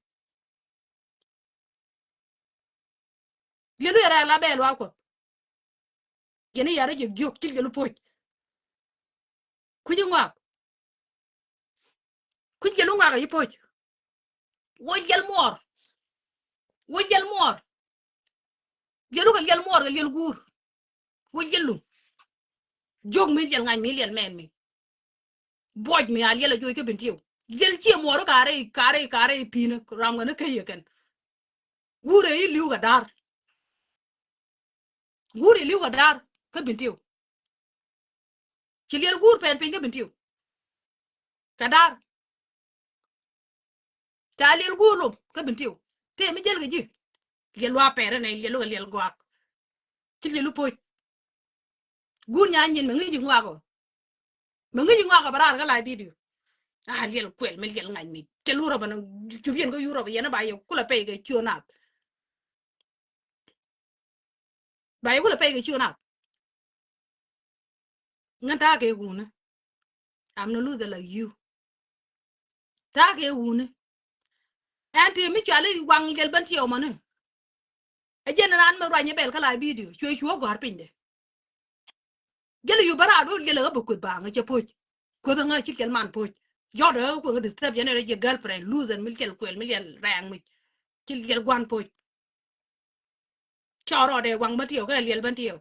Liɛlu yɛ rɛɛr la bɛɛl wa kuɔth. Yɛn i̱ yar i̱ jɛ giök ci liɛlu poc. Kui̱ci ŋɔak. Kui̱ci liɛlu ŋɔak a yi poc. Wä liɛl muɔɔr. Wä liɛl muɔɔr. Liɛlu kɛ liɛl muɔɔr kɛ liɛl guur. Wä liɛlu. Jiök mi liɛl ŋa̱c mi liɛl mɛn mi. Buɔc mi a liɛl a joc kä Bentiu. Liɛl ciɛ muɔɔr karɛ karɛ karɛ pi̱i̱n ram ɣän kä yɛ kɛn. Guur ɛ i̱ li̱w kɛ da̱r. Guur ɛ li̱w kɛ da̱r kä Bentiu. Ci liɛl guur pɛn piny kä Bentiu. Kɛ da̱r. Ca liɛl guur lop kä Bentiu. Tëë mi jäl kɛ ji̱. Liɛl luaak pɛr ɛnɛ, liɛl lukɛ liɛl gɔak. Ci liɛl lu poc. Guur nya nyin mɛ ŋi̱ci ŋuak ɔ. Mɛ ŋi̱ci ŋuak ɔ bɛ raar kä live video. Ah, liɛl kuɛl mi liɛl ŋa̱c mi. Cɛ lu rɔ bɛ ni cup yɛn kä Europe yɛn ba yɛ kulɛ pɛy kɛ ciö nath. Ba yɛ kulɛ pɛy kɛ ciö nath. Ŋän ta̱a̱ kɛ wuni. I'm not loser like you. Ta̱a̱ kɛ wuni. Ɛn ti mi cuali waŋ liɛl ben tiɛw mɔni. Ɛ jɛn raan mi ruany bɛl kä la video cuɛ cuɔ gɔ̱a̱r pinydɛ. Jɛl yu bä raar bä liɛl ɛ ɣä bä kueth baŋ ɛ cɛ poc. Kueth ɛ ŋä ci liɛl man poc. Yɔt ɛ ɣä kueth ɛ disturb yɛn ɛ rɛ jɛ girlfriend loser mi liɛl kuɛl mi liɛl rɛɛŋ mi. Ci liɛl gua̱n poc. Cɔ rɔɔdɛ waŋ bä tiɛw kɛ liɛl bä tiɛw.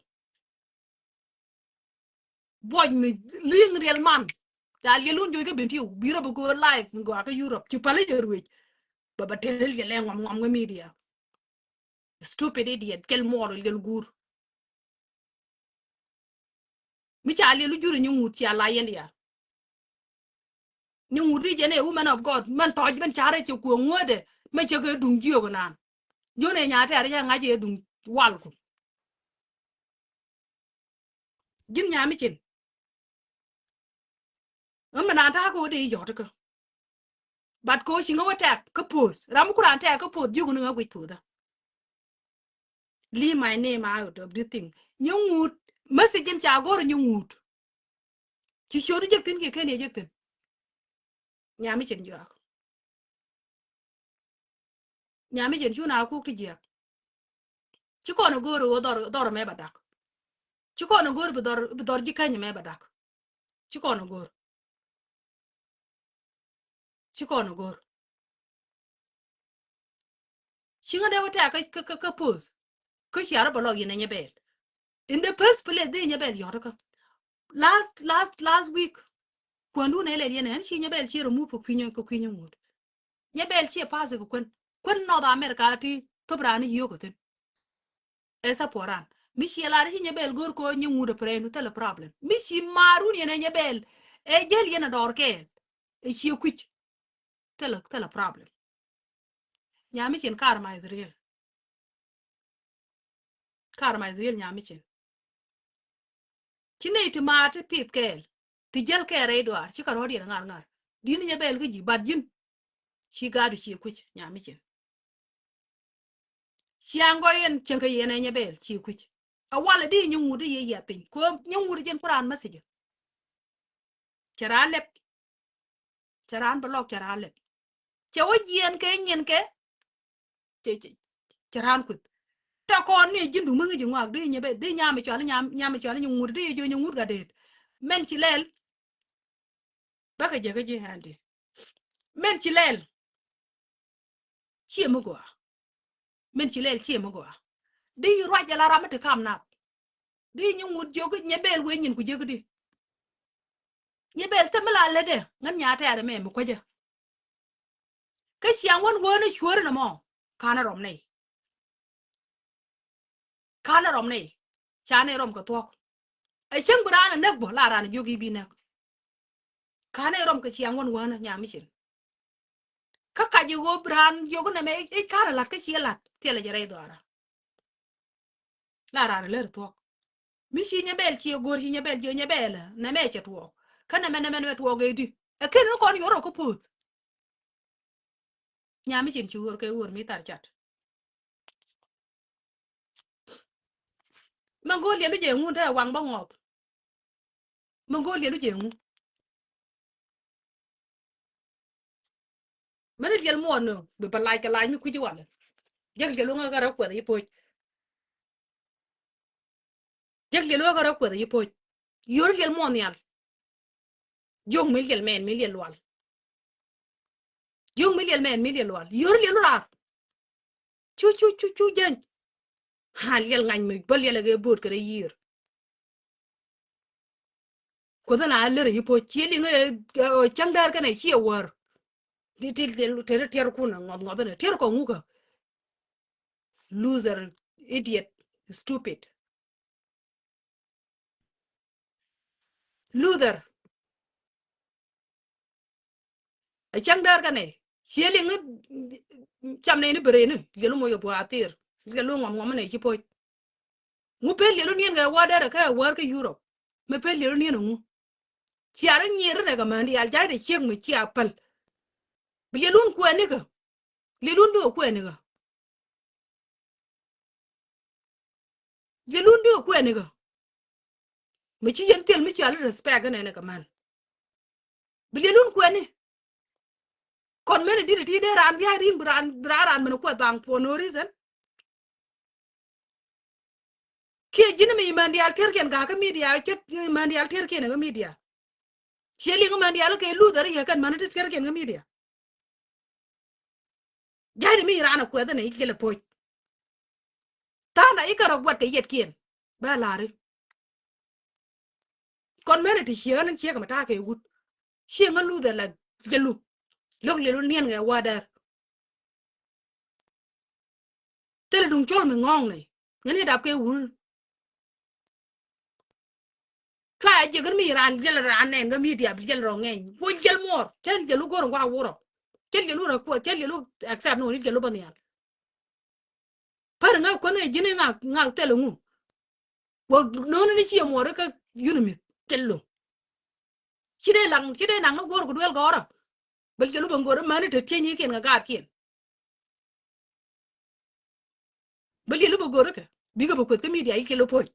Buɔc mi li̱ŋ riɛl man. Ca liɛl wun joc kä Bentiu bi rɔ bi go̱o̱r live mi gɔaa kä Europe ci päl i̱ jɛ ruëc. Bä bä tel liɛl ɛ ŋuam ŋuam kä media. Stupid idiot, kɛl muɔɔr liɛl guur. Mi ca liɛl lu jur inyuŋ ŋut cia la yɛn diaal. Ni ŋut i̱ jɛn ɛ woman of God mɛn thɔc ben carɛ cɛ kuɛ ŋuädɛ mɛ cɛ kɛ duŋ jiök naan. Jiön ɛ nya tɛɛr cɛ ŋa̱c ɛ duŋ walku. Ji̱n nyami cin. Ɣän mi naan ta̱a̱ kɛ wä dee yɔ̱t kä. But kɛ wä ci ŋä wä tɛk kä poth ram mi ku raan tɛk kä poth jiök ni ɣä guic poth ɛ. Leave my name out of this thing. Nyi ŋut message in ca go̱r nyi ŋut. Ci ciöt jek thin kiɛ ken yɛ jek thin. Nyami cin juak. Nyami cin cu na kuk ti jiak. Ci kɔn go̱r ɣöö dhɔr dhɔr mɛ ba dak. Ci kɔn go̱r bi dhɔr bi dhɔr ji̱ kany mɛ ba dak. Ci kɔn go̱r. Ci kɔn go̱r. Ci ŋä dee wä tɛk kä kä kä poth. Kä ciarä bä lɔk yɛn ɛ nyɛ bɛɛl. In the first place dee nyɛ bɛɛl yɔt kä. Last last last week. Kuändun ɛ lɛl yɛn ɛn ci nyɛ bɛɛl ci remove kɛ kui̱nyä kɛ kui̱nyä ŋut. Nyɛ bɛɛl ciɛ pass kɛ kuän kuän North America ti thop raan i̱ yiöök kɛ thin. Ɛ support ran mi ciɛ lar ci nyɛ bɛɛl go̱r kɔ nyɛ ŋut ɛ pɛrɛn du thilɛ problem mi ci marun yɛn ɛ nyɛ bɛɛl. Ɛ jäl yɛn ɛ dɔɔr kɛɛl ɛ ciɛ kui̱c. Thilɛ thilɛ problem. Nyami cin kar ma Israel. Kar ma Israel nyami cin. Ci ney ti maat ti pith kɛɛl ti jäl kɛɛl rɛy duaar ci kɛ rɔ̱diɛn ŋa̱r ŋa̱r. Di̱n nyɛ bɛɛl kä ji̱ bat ji̱n. Ci gaadu ci kui̱c nyami cin. Ciaŋ gɔɔy yɛn cieŋ kɛ yɛn ɛ nyɛ bɛɛl ci kui̱c. A walɛ di nyɛ ŋut di yɛ yiath piny ko nyɛ ŋut di jɛn ku raan message. Cɛ raan lɛp. Cɛ raan bɛ lɔk cɛ raan lɛp. Cɛ wä jiɛn kɛ nyin kɛ. Cɛ cɛ cɛ raan kueth. Tɛ kɔn ni ji̱n duŋ mi ŋi̱c ji̱ ŋɔak di nyɛ bɛɛl di nyam i̱ cɔal i̱ nyam nyam i̱ cɔal i̱ nyɛ ŋut di yɛ jiɔ nyɛ ŋut gat deet. Mɛn ci lɛl. Bäkɛ jɛ kä ji̱ ɣa̱ndi. Min ci lɛl ciɛ mi gɔaa. Min ci lɛl ciɛ mi gɔaa. Di ruac jɛ la ram mi ti kam nath. Di nyi ŋut jiök nyɛ bɛl wee nyin ku jiök di. Nyɛ bɛl thäm mi la lätdɛ ŋän nya tɛɛr ɛmɛ mi kuecä. Kä ciaŋ wän wään cuäär ni mɔ. Ka̱n ɛ rɔm nɛy. Ka̱n ɛ rɔm nɛy. Ca nɛy rɔm kɛ thuɔ̱k. Ɛ cäŋ bi raan ɛ näk bä la raan ɛ jiök i̱ bi näk. Ka̱n ɛ rɔm kɛ ciaŋ wän wään nya mi cin. Kä kac i̱ ɣöö bi raan jiök nɛmɛ i̱ ka̱n ɛ la̱t kä ciɛ la̱t thilɛ jɛ rɛy dhɔaarä. La raan ɛ lär thuɔ̱k. Mi ci nyɛ bɛl ciɛ go̱r ci nyɛ bɛl jiök nyɛ bɛl ɛ nɛmɛ cɛ tuɔɔk. Kä nɛmɛ nɛmɛ nɛmɛ tuɔɔk ɛ di. Ɛ ken ni kɔn yuɔr rɔ kä puɔth. Nyam mi cin ci ɣöör kɛ ɣöör mi thar cat. Mɛ go̱o̱r liɛlu jɛ ŋun te waŋ bä ŋɔth. Mɛ go̱o̱r liɛlu jɛ ŋun. Mɛn liɛl muɔɔn nö bi bä lac kɛ lac mi kui̱ci walɛ. Jek liɛlu ŋä kɛ rɛ kuɛth yi poc. Jek liɛlu ɣä kä rɔ kuɛth yi poc. Yio̱r liɛl muɔn nhial. Jiök mi liɛl mɛn mi liɛl lual. Jiök mi liɛl mɛn mi liɛl lual. Yio̱r liɛlu raar. Cu cu cu cu jeny. Ha liɛl ŋany mi bä liɛl ɛ kɛ bo̱o̱t kɛ rɛ yiër. Kuoth ɛn a lär yi poc. Ciɛ liŋ ɛ cäŋ däär kɛnɛ ciɛ wäär. Ti ti ti ti tiɛr kun ŋɔth ŋɔth ɛnɛ tiɛr kɔ ŋukä. Loser, idiot, stupid. Luther. Ɛ cäŋ däär kä nɛy. Ciɛ liŋ cam nɛy ni bere ni. Liɛlu moc kɛ buaar thir. Liɛlu ŋɔm ŋɔm nɛy ci poc. Ŋu pen liɛlu niɛn kɛ wäär däär kä wäär kä Europe. Mɛ pen liɛlu niɛn ŋu. Cia rɔ nyier nɛ kɛ män diaal ja̱cdɛ ciek mi cia päl. Bi liɛlun kuɛɛnikä. Liɛlun bikɛ kuɛɛnikä. Liɛlun bikɛ kuɛɛnikä. Mi ci yɛn thil mi cia li respect nɛ nɛ kɛ män. Bi liɛlun kuɛɛni. Kɔn mɛn di̱t ti dee raan bia̱a̱c ri̱i̱ŋ bi raan bi raan raan mɛn kuɛth baŋ for no reason. Kiɛ ji̱n mi män diaal tiɛrkiɛn ga̱a̱ kä media cä män diaal tiɛrkiɛn kä media. Ciɛ liŋ män diaal kɛ Luther yɛ kɛn män ti tiɛrkiɛn kä media. Ja̱cdɛ mi raan ɛ kuɛth ni i̱ kɛl ɛ poc. Tha̱a̱ŋda i̱ kɛ rɔ gua̱t kɛ yɛtkiɛn bä la̱ri. Kɔn mɛn ti ciɛ ɣän ciɛ kɛ mɛ ta̱a̱ kɛ wut. Ciɛ ŋä Luther la jɛ lu. Lo̱k liɛlu niɛn kɛ wäär däär. Thilɛ duŋ col mi ŋɔ̱ɔ̱ŋ ni ŋäni dap kɛ wul. Cua jɛ gän mi raan jɛl raan nɛn kä media bi jɛl rɔ ŋɛny wä jɛl muɔr cɛl jɛl wä go̱r ŋua wurɔ. Cɛl jɛl wä rɔ kuɔ cɛl jɛl wä accept ni wä ni jɛl wä bä nhial. Pär ŋa kuänh ɛ ji̱n ŋa ŋa thilɛ ŋu. Wä no̱o̱ni ni ciɛ muɔr kä yunimith cɛl lo̱. Ci dee laŋ ci dee naŋ ni go̱r ku duel gɔ̱rä. Bä jɛl wä bä ŋo̱r mäni te tieny ikiɛn kɛ gaatkiɛn. Bä liɛl i̱ bä go̱rä kɛ bikɛ bä kueth kä media i̱ kiɛl i̱ puɔ̱ny.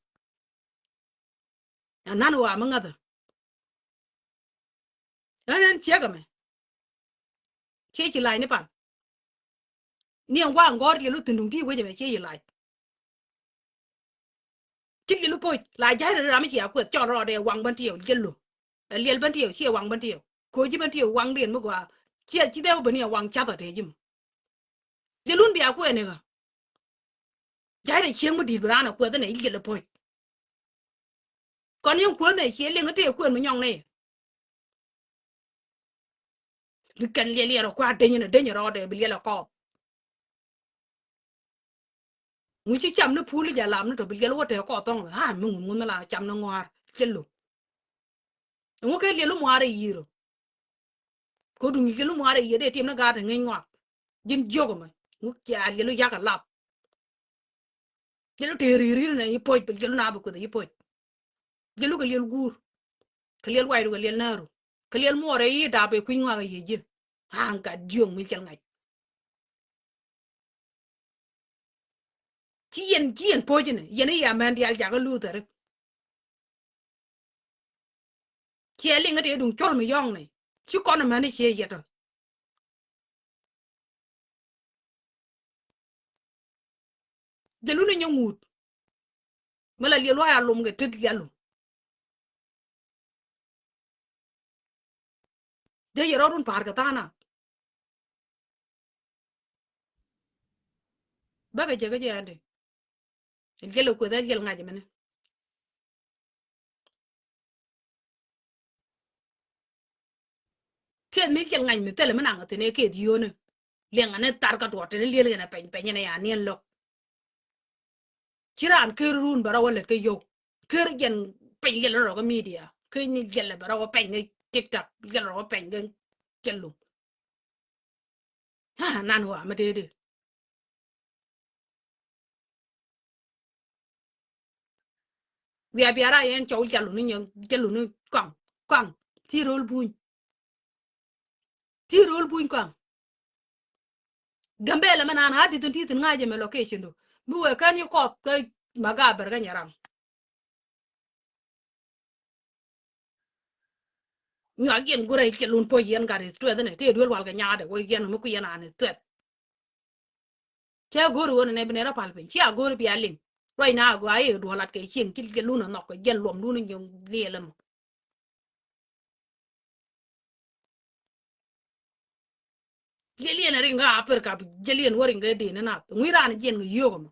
Anan ɣɔaa mi ŋäthä. Ɣän ɣän ciek ɛmɛ. Ciec ci lac ni pan. Ni ɛn gua̱a̱ ŋɔ̱ɔ̱r liɛl i̱ thi̱n duŋ ti wec ɛmɛ ciec ci lac. Ci liɛl i̱ poc la ja̱c rɛl ram i̱ cia kueth cɔl rɔɔdɛ waŋ bän tiɛw jiɛl lo̱. Ɛ liɛl bän tiɛw ciɛ waŋ bän tiɛw ko̱ci bän tiɛw waŋ diɛn mi gɔaa. Ciɛ ci dhɛw bän iɛ waŋ cath ɔ tëë ji̱ mɔ. Liɛlun bia kuɛɛni ɣä. Ja̱cdɛ cieŋ mi di̱i̱t bi raan ɛ kuɛth inɛ i̱ liɛl ɛ poc. Kɔn yɛn kuäär nɛ cie liŋ i̱ tëë kuëën mi nyɔŋ nɛ. Bi kɛn liɛl liɛl ɛ kua̱r deny inɛ deny rɔɔdɛ bi liɛl ɛ kɔɔth. Ŋu ci cam ni pul i̱ jɛ lam ni tɔ bi liɛl wä tëë kɔɔth thɔŋ a mi ŋun ŋun mi la cam ni ŋɔaar cɛ lo̱. Ŋu kɛ liɛl i̱ muaar ɛ yi̱i̱r ɔ. Ko̱ duŋ ji̱ kɛ lum ŋuaar ɛ yiëë dee tim ni gaat ɛ ŋäc ŋɔak. Ji̱n jiök ɛmɛ ŋuk cia liɛl wi̱c yakɛ lap. Liɛl wi̱c tëë ri̱i̱r ri̱i̱r nɛ yi poc, liɛl wi̱c na bi kueth ɛ yi poc. Liɛl wi̱c kɛ liɛl guur. Kɛ liɛl waydu kɛ liɛl nääru. Kɛ liɛl muɔɔr ɛ yi dap ɛ kui̱ny ŋɔak ɛ yiëë ji̱. Aŋ gat jiök mi cɛl ŋa̱c. Ci yɛn, ci yɛn po̱c inɛ, yɛn i̱ ya mɛn diaal jakä Luther. Ciɛ liŋ i̱ tëë duŋ col mi yɔ̱ŋ ni. Ci kɔn mɛn i̱ ciɛ yɛt ɔ. Jɛ luni nyɛ ŋuut. Mi la liɛl lua̱a̱ a lom kɛ tet lialu. Jɛ yɛ rɔɔdun pa̱a̱r kɛ tha̱a̱ŋ na. Bäkɛ jɛ kä jɛ ɛn di. Liɛl ɛ kueth ɛ liɛl ŋa̱c ɛmɛni. Keth mi liɛl ŋa̱c mi thilɛ mi naŋ thi̱n ɛ keth yio̱o̱ni. Liɛŋɛ ni thar kä duɔ̱ɔ̱r tini liɛl kɛnɛ pɛny pɛny ɛn ɛ ya niɛn lo̱k. Ci raan ker run bɛ rɔ wä lät kä yio̱w. Ker jɛn pɛny liɛl rɔ kä media. Ker ni liɛl bɛ rɔ wä pɛny kä TikTok. Liɛl rɔ wä pɛny kä kɛlu. Ha, nan wa mi dee dee. Wiaa biara yɛn cɔw jaluni nyɛ jaluni kɔaŋ kɔaŋ. Ti rol buny. Ti rol buny kɔaŋ. Gambɛlɛ mɛ naan a di̱thin ti thin ŋa̱cɛ mɛ location do. Mi wee kɛn yi kɔth kä maga bɛr kä nyɛ ram. Nyuak yɛn gurɛ kɛ lun puɔ̱c yɛn gat is tuɛth ni tëë duel wal kɛ nyaatdɛ wee yɛn mi ku yɛn an is tuɛth. Cɛ go̱o̱ri ɣöö nɛnɛ bi nɛ rɔ pal piny cia go̱o̱ri bia liŋ. Ruac na a gɔaa i̱ duɔ̱ɔ̱r lat kɛ cieŋ ci kɛ lun a nhɔk kɛ jɛn luɔmdun in ji̱ liɛl ɛmɔ. Liɛl yɛn a riŋ kä Africa bi jɛl yɛn wä riŋ kɛ deni nath ŋui̱ raan jiɛn kɛ yio̱o̱k ɛmɔ.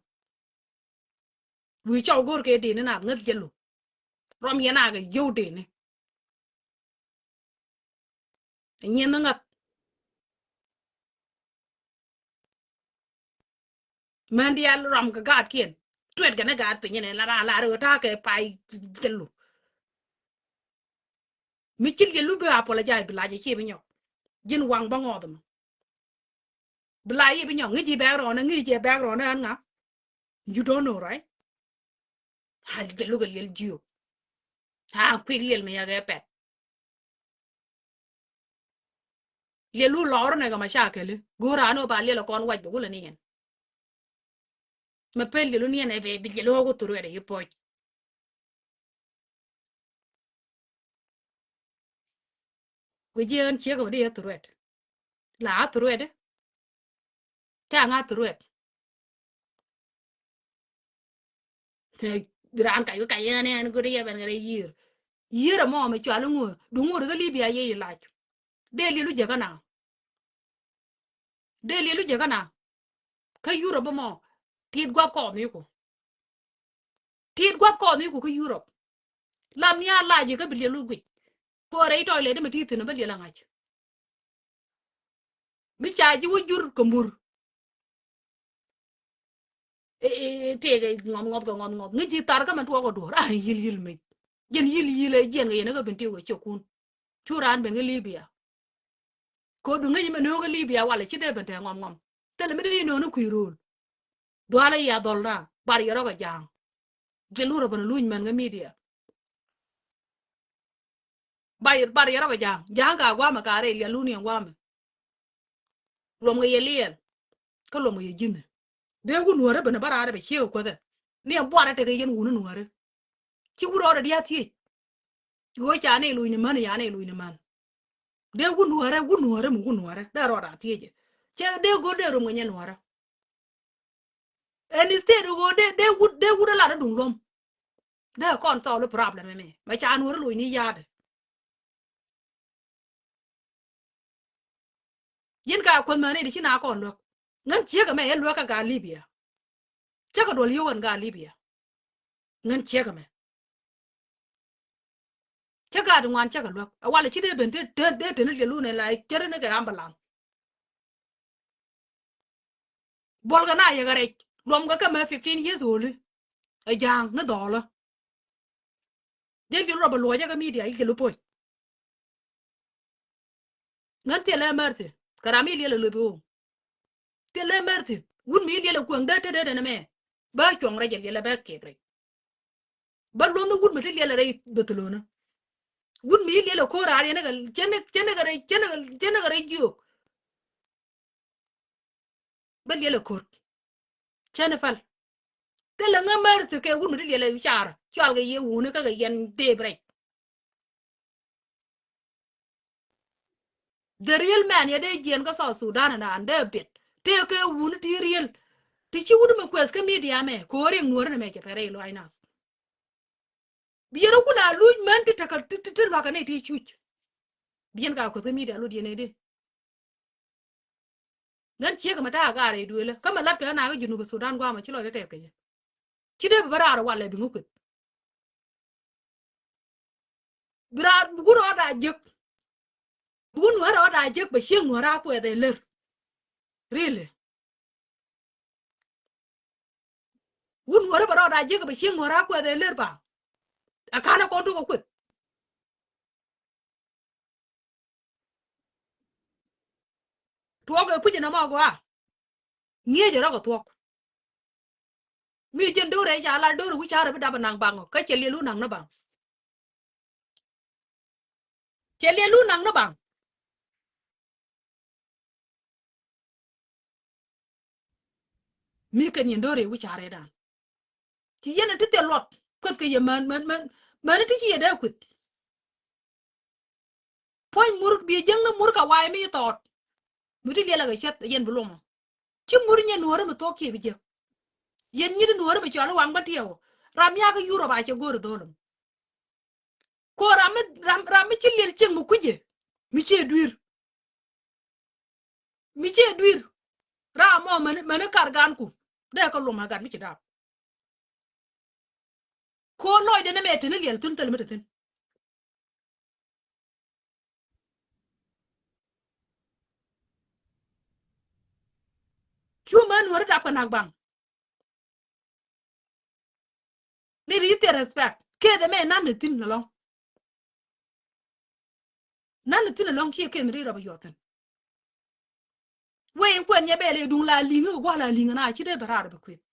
Wi̱i̱ cɔw go̱o̱r kɛ deni nath ŋäth jɛ lo̱k. Rɔm yɛn a kɛ yio̱w deni. Nyin ni ŋäth. Män diaal rɔm kɛ gaatkiɛn tuet kɛn ni gaat piny ni la raa la ri wä ta̱a̱ kɛ pay jɛ lo̱k. Mi cil jɛ lo̱k bi apologize bi la jɛ ci bi nyɔk. Ji̱n waŋ bä ŋɔth mɔ. Bi la yi bi nyɔk ŋi̱ ji̱ bɛk rɔɔnɛ ŋi̱ ji̱ bɛk rɔɔnɛ ɛn ŋa. You don't know, right? Hal kɛ lukɛ liɛl jiök. Ha kuik liɛl mi yakɛ pɛt. Liɛl wun lɔɔr nɛ kɛ ma ca kɛli go̱o̱r an wä ba liɛl ɛ kɔn wac bɛ wulɛ ni yɛn. Mɛ pɛl liɛl wun yɛn ɛ bɛ bi liɛl wä ku thur wɛt ɛ yi puɔc. Wi̱c ji̱ ɣän ciek ɛ wä di ɛ thur wɛt. La a threat. Ca ŋa threat. Te raan kac wi̱ kac ɛn ɛn go̱t yɛ ben kɛ rɛ yiër. Yiër ɛmɔ mɛ cual iŋuä duŋ ŋuɔ̱t kä Libya yɛ yi lac. Dee liɛlu jɛ kä na. Dee liɛlu jɛ kä na. Kä Europe ɛmɔ tit gua̱th kɔɔth ni ku. Tit gua̱th kɔɔth ni ku kä Europe. Lam ni a lac kä bi liɛlu guic. Kɔɔrɛ itɔy lɛ di mɛ ti thi̱n bä liɛl a ŋa̱c. Mi ca ji̱ wä jur kɛ mur. I̱, i̱, i̱, tëëkɛ ŋɔth ŋɔth kɛ ŋɔth ŋɔth ŋi̱ ji̱ thar kä mɛn tuɔɔk kɛ duɔ̱ɔ̱r a yi̱l yi̱l mec. Jiɛn yi̱l yi̱l ɛ jiɛn kɛ yɛn kä ben tëëk kɛ ciɛ kun. Cu raan ben kä Libya. Kɛ duŋ ŋäc mɛ nööŋ kä Libya walɛ ci dee ben te ŋɔm ŋɔm. Thilɛ mi dee inööŋ ni kui̱ ro̱o̱l. Dhualä yɛ dhɔl na bar yɛ rɔk ɛ ja̱a̱ŋ. Jɛ lurɛ ben luny mɛn kä media. Bar yɛ, bar yɛ rɔk ɛ ja̱a̱ŋ ja̱a̱ŋ ka guamɛ ka rɛy liɛl luni ɛn guamɛ. Luɔm kɛ yɛ liɛl. Kä luɔm kɛ yɛ ji̱nhi. Dee wun nuäärä ben ɛ bä raarɛ bɛ ciek ɛ kuäthɛ. Ni ɛn buarɛ tekɛ yɛn wun nuäärä. Ci wut rɔɔdɛ dia̱a̱ thiec. Ɣöö ca ni luny ni män, ca ni luny ni män. Dee wut nuäärä, wut nuäärä mi wut nuäärä dee rɔɔdɛ a thiecɛ. Cɛ dee go̱o̱r dee rom kɛ nyɛ nuäärä. And instead ɣöö dee, dee wut, dee wut a lat a duŋ luɔ̱m. Dee kɔn solve problem ɛmɛ mɛ ca nuäärä luny ni ya̱a̱dɛ. Yɛn ka kuäth mani di ci na kɔn luäk. Ŋän ciek ɛmɛ ɛ luäk kä gaa Libya. Cä kɛ duɔl yio̱w ɛn gaa Libya. Ŋän ciek ɛmɛ. Cä gaa di ŋuan cä kɛ luäk. Ɛ walɛ ci dee ben te, te, dee te ni liɛl wun ɛ la cä ri ni kɛ ambalan. Buɔlkɛ na yɛ kɛ rɛc luɔmkɛ kä mɛ fifteen years old. Ɛ ja̱a̱ŋ ni dhɔɔlä. Jɛn ji̱ rɔ bɛ luɔcä kä media i̱ kɛ lo̱p puɔ̱ny. Ŋän thilɛ mercy kɛ ram i̱ liɛl ɛ lo̱p i̱ ɣöö thilɛ mercy. Wut mi i̱ liɛl ɛ kueŋ dee te dee dee nɛ mɛ bä cuɔ̱ŋ rɛc ɛ liɛl ɛ bɛ kiɛk rɛc. Bä luɔ̱nh wut mi ti liɛl ɛ rɛy Barcelona. Wut mi i̱ liɛl ɛ ko̱r raar yɛn ɛ kɛ cɛn ɛ, cɛn ɛ kɛ rɛy, cɛn ɛ kɛ, cɛn ɛ kɛ rɛy jiök. Bä liɛl ɛ ko̱r. Cɛn ɛ päl. Thilɛ ŋä mercy kɛ wut mi ti liɛl ɛ car cual kɛ yɛ wuni kä kɛ yɛn deep rɛc. The real man yɛ dee jiɛn kä South Sudan ɛn an dee biɛt tëë kɛ wuni ti real. Ti ci wuni mi kuɛth kä media mɛ ko̱r riɛk nuɔ̱ɔ̱ri ni mɛ cɛ pɛrɛ i̱ luac nath. Bi yɛn rɔ kun a luc män ti tekɛ ti, ti, ti luakä ni ti cuc. Bi yɛn ka kueth kä media lot yɛn ɛ di. Ɣän ciek mɛ ta̱a̱ gaar ɛ duëlä. Kä mɛ lat kɛ ɣän a kä Junub Sudan guamɛ ci lɔcdä tɛth kɛ jɛ. Ci dee bi bä raar walɛ bi ŋä kueth. Bi raar bi wut rɔɔd a jiäk. Bi wut nuäärä rɔɔd a jiäk bɛ cieŋ nuäärä a kuɛth ɛ lär. Really. Wut nuäärä bɛ rɔɔd a jiäk bɛ cieŋ nuäärä a kuɛth ɛ lär ba. A ka̱n ɛ kɔn tuk ɛ kueth. Tuɔɔk ɛ puc ɛn ɛmɔ gɔaa. Ŋi̱eec ɛ rɔk ɛ thuɔ̱k. Mi jɛn do̱rɛ ca la do̱rɛ wi̱c carɛ bi dap ɛ naŋ baŋ ɔ kä cɛ liɛl wun naŋ ni baŋ. Cɛ liɛl wun naŋ ni baŋ. Mi kɛn yɛn do̱rɛ wi̱c carɛ dan. Ci yɛn ti thil luɔt kueth kɛ yɛ män män män män ti ci yɛ dee kueth. Puɔ̱ny mur bi jiäkni mur kɛ wa̱a̱ mi thɔɔt. Mi ti liɛlɛ kɛ cäth yɛn bi luɔmɔ. Ci mur nyɛ nuɔ̱ɔ̱ri mi thuɔ̱k kiɛ bi jiäk. Yɛn nyit nuɔ̱ɔ̱ri mi cɔal i̱ waŋ bä tiɛw. Ram yakä Yurop a cɛ go̱o̱ri dho̱o̱lum. Ko ram mi ram ram mi ci liɛl cieŋ mi kui̱cɛ mi ciɛ dui̱r. Mi ciɛ dui̱r. Ram mɔ mäni mäni kar ganku dee kä luɔm a gat mi ci daap. Ko lɔcdɛ ni mɛ tini liɛl thi̱n thil mi ti thi̱n. Cu män wä ri tap kɛ nak baŋ. Ni ri thil respect keth ɛmɛ nan ni thi̱n ɛlɔ̱ŋ. Nan ni thi̱n ɛlɔ̱ŋ kiɛ keth mi ri rɔp ɛ yuɔth thi̱n. Wee in kuɛn nyɛ bɛɛl ɛ duŋ la li̱ŋ ɛ gua̱l la li̱ŋ ɛna ci dee bɛ raar bɛ kueth.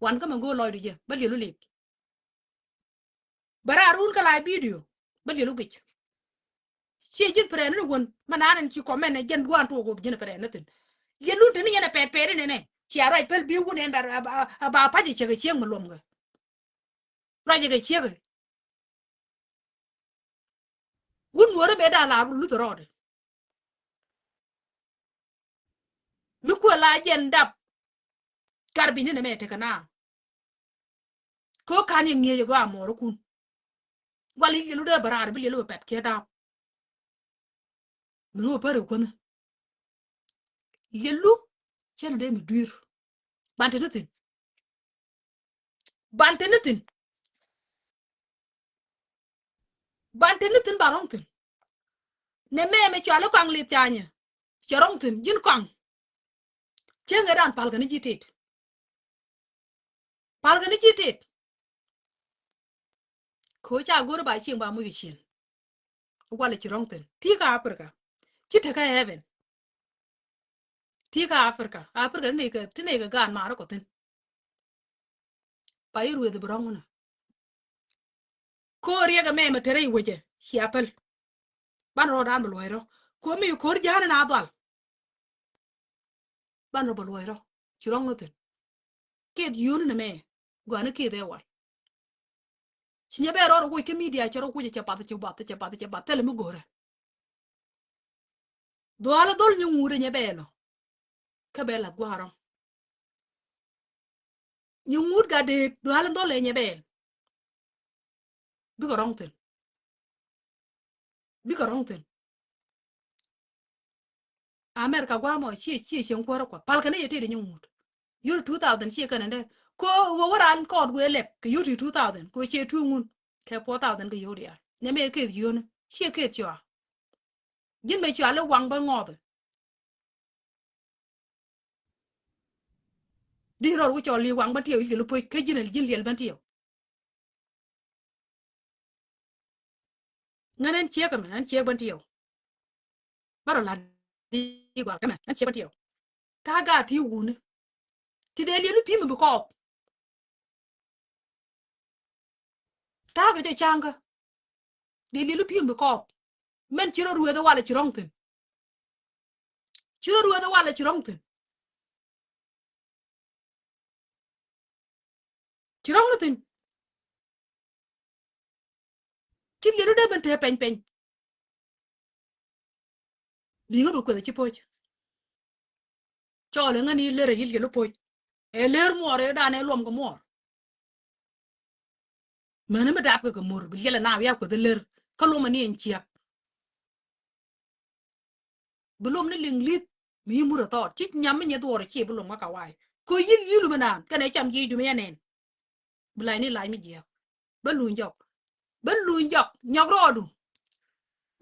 Wan kä mɛ go̱o̱r lɔcdu jɛ bä liɛlu lip. Bɛ raar wun kä la bidio bä liɛlu guic. Ciɛ ji̱n pɛrɛn ni wun mɛ naan ɛn ci kɔmɛn ɛ jɛn gua̱a̱n tuɔɔk wop ji̱n pɛrɛn ni thi̱n. Liɛlu te ni yɛn ɛ pɛt pɛt inɛnɛ cia ruac päl bi wun ɛn bɛ ba pac ɛ cɛ kɛ cieŋ mi luɔm kɛ. Ruacɛ kɛ ciekɛ. Wun nuɔ̱ɔ̱rä mëë da̱a̱ la̱r luth rɔɔdɛ. Mi kuɛ la jɛn dap. Gat bi̱ny ni nɛ mɛ tekɛ na. Kä ka̱n yɛ ŋi̱eec ɛ gɔaa mɔɔrikun. Gual i̱ liɛlu dee bɛ raar bi liɛlu bɛ pɛt kiɛ daap. Mi ŋä bä pär ɛ kuänh. Liɛlu cɛn dee mi dui̱r. Ban te ni thi̱n. Ban te ni thi̱n. Ban te ni thi̱n ba rɔ̱ŋ thi̱n. Nɛ mɛ mɛ cɔal i̱ kɔaŋ li̱th ca nyɛ cɛ rɔ̱ŋ thi̱n ji̱n kɔaŋ. Cieŋ ɛ dan pal kɛ ni ji̱ tet. Pal kɛ ni ji̱ tet. Kɛ ɣöö ca go̱r ba cieŋ ba muc kɛ cien. Walɛ ci rɔ̱ŋ thi̱n ti kä Africa. Ci tekɛ heaven. Ti kä Africa. Africa ti nɛy kɛ ti nɛy kɛ gaan maarä kɔ thi̱n. Ba yi ruëth bi rɔ̱ŋ wunä. Ko̱r riɛk ɛmɛ mɛ te rɛy wecɛ cia päl. Ban rɔɔdan bɛ luɔ̱c rɔ ko̱r mi ko̱r ja̱a̱n in a dhual. Ban rɔ bɛ luɔ̱c rɔ ci rɔ̱ŋ ni thi̱n. Keth yio̱o̱ni nɛ mɛ gua̱ni keth ɛ wal. Ci nyɛ bɛ rɔɔd ɛ woc kä midia cɛ rɔ woc ɛ cɛ path cɛ bath cɛ bath cɛ bath thilɛ mi go̱rɛ. Dhuaal ɛ dhol nyɛ ŋuut ɛ nyɛ bɛ lɔ. Kä bɛ lath gua̱a̱r rɔ̱ŋ. Nyɛ ŋuut gat dee dhua̱l in dhɔl ɛ nyɛ bɛɛl. Bikɛ rɔ̱ŋ thi̱n. Bikɛ rɔ̱ŋ thi̱n. America gua̱a̱mɔ ciɛ ciɛ cieŋ kuäärä kuɔth pal kɛn i̱ yɛ tëëdɛ nyɛ ŋuut. Yuri two thousand ciɛ kɛn ɛn dee ko ɣöö wä raan kɔɔt guëë lɛp kɛ yuri two thousand ko ciɛ tui̱ ŋun kɛ four thousand kɛ yuri diaal nɛ mëë keth yio̱o̱ni ciɛ keth cua. Ji̱n mëë cua lɛ waŋ bä ŋɔɔth. Di rɔr wä cɔl li̱i̱ waŋ bän tiɛw i̱ liɛl poc kä ji̱n ji̱n liɛl bän tiɛw. Ŋän ɛn ciek ɛmɛ ɛn ciek bän tiɛw. Bä rɔ la̱t di guak ɛmɛ ɛn ciek bän tiɛw. Ta̱a̱ gaat ti wuni ti dee liɛl i̱ pi̱i̱m i̱ bi kɔɔk. Ta̱a̱ kɛ jɛ ca̱ŋkä dee liɛl i̱ pi̱i̱m i̱ bi kɔɔk. Mɛn ci rɔ rueeth ɛ walɛ ci rɔ̱ŋ thi̱n. Ci rɔ rueeth ɛ walɛ ci rɔ̱ŋ thi̱n. Ci rɔ̱ŋ ni thi̱n. Ci liɛlu dee ben te pɛny pɛny. Bi̱i̱ ŋä bi kueth ɛ ci poc. Cɔɔl ɛ ŋäni lër ɛ yi liɛlu poc. Ɛ lër muɔɔr ɛ dan ɛ luɔm kɛ muɔɔr. Mäni mi dap kɛ kɛ mur bi liɛl ɛ na wiak kueth ɛ lär. Kä lom ɛ ni ɛn ciɛk. Bi lom ni liŋ li̱th mi yi mur ɛ thɔɔt ci nyam mi nyɛ dhuɔɔr ɛ cie bi lom kä ka wa̱a̱. Kɛ yil yil mi naan kɛnɛ cam ji̱ jumi yɛ nɛn. Bi lac ni lac mi jiɛk. Bä luny jɔk. Bä luny jɔk. Nyɔk rɔɔdu.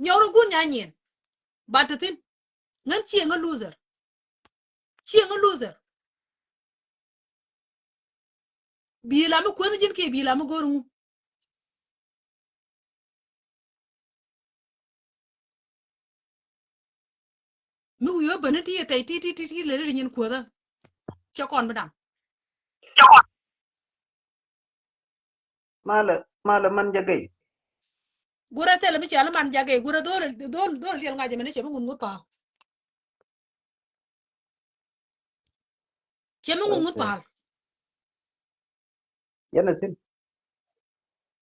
Nyɔk rɔ gun nya nyin. Bat ti thin. Ŋän cieŋ a loser. Cieŋ a loser. Bi̱i̱ la mi kuäth ji̱n kiɛ bi̱i̱ la mi go̱r ŋu. Mi wi̱i̱ wä bäni ti yɛ tɛy ti ti ti ti lɛ ri nyin kuäthä. Cɛ kɔn bi daŋ. Malɛ, malɛ man jɛ gɛy. Gurɛ thilɛ mi cɔal man jɛ gɛy, gurɛ dhol, dhol, dhol tiɛl ŋa̱c ɛmɛni cɛ mi ŋuth ŋuth pa̱a̱l. Cɛ mi ŋuth ŋuth pa̱a̱l. Yɛn a thin.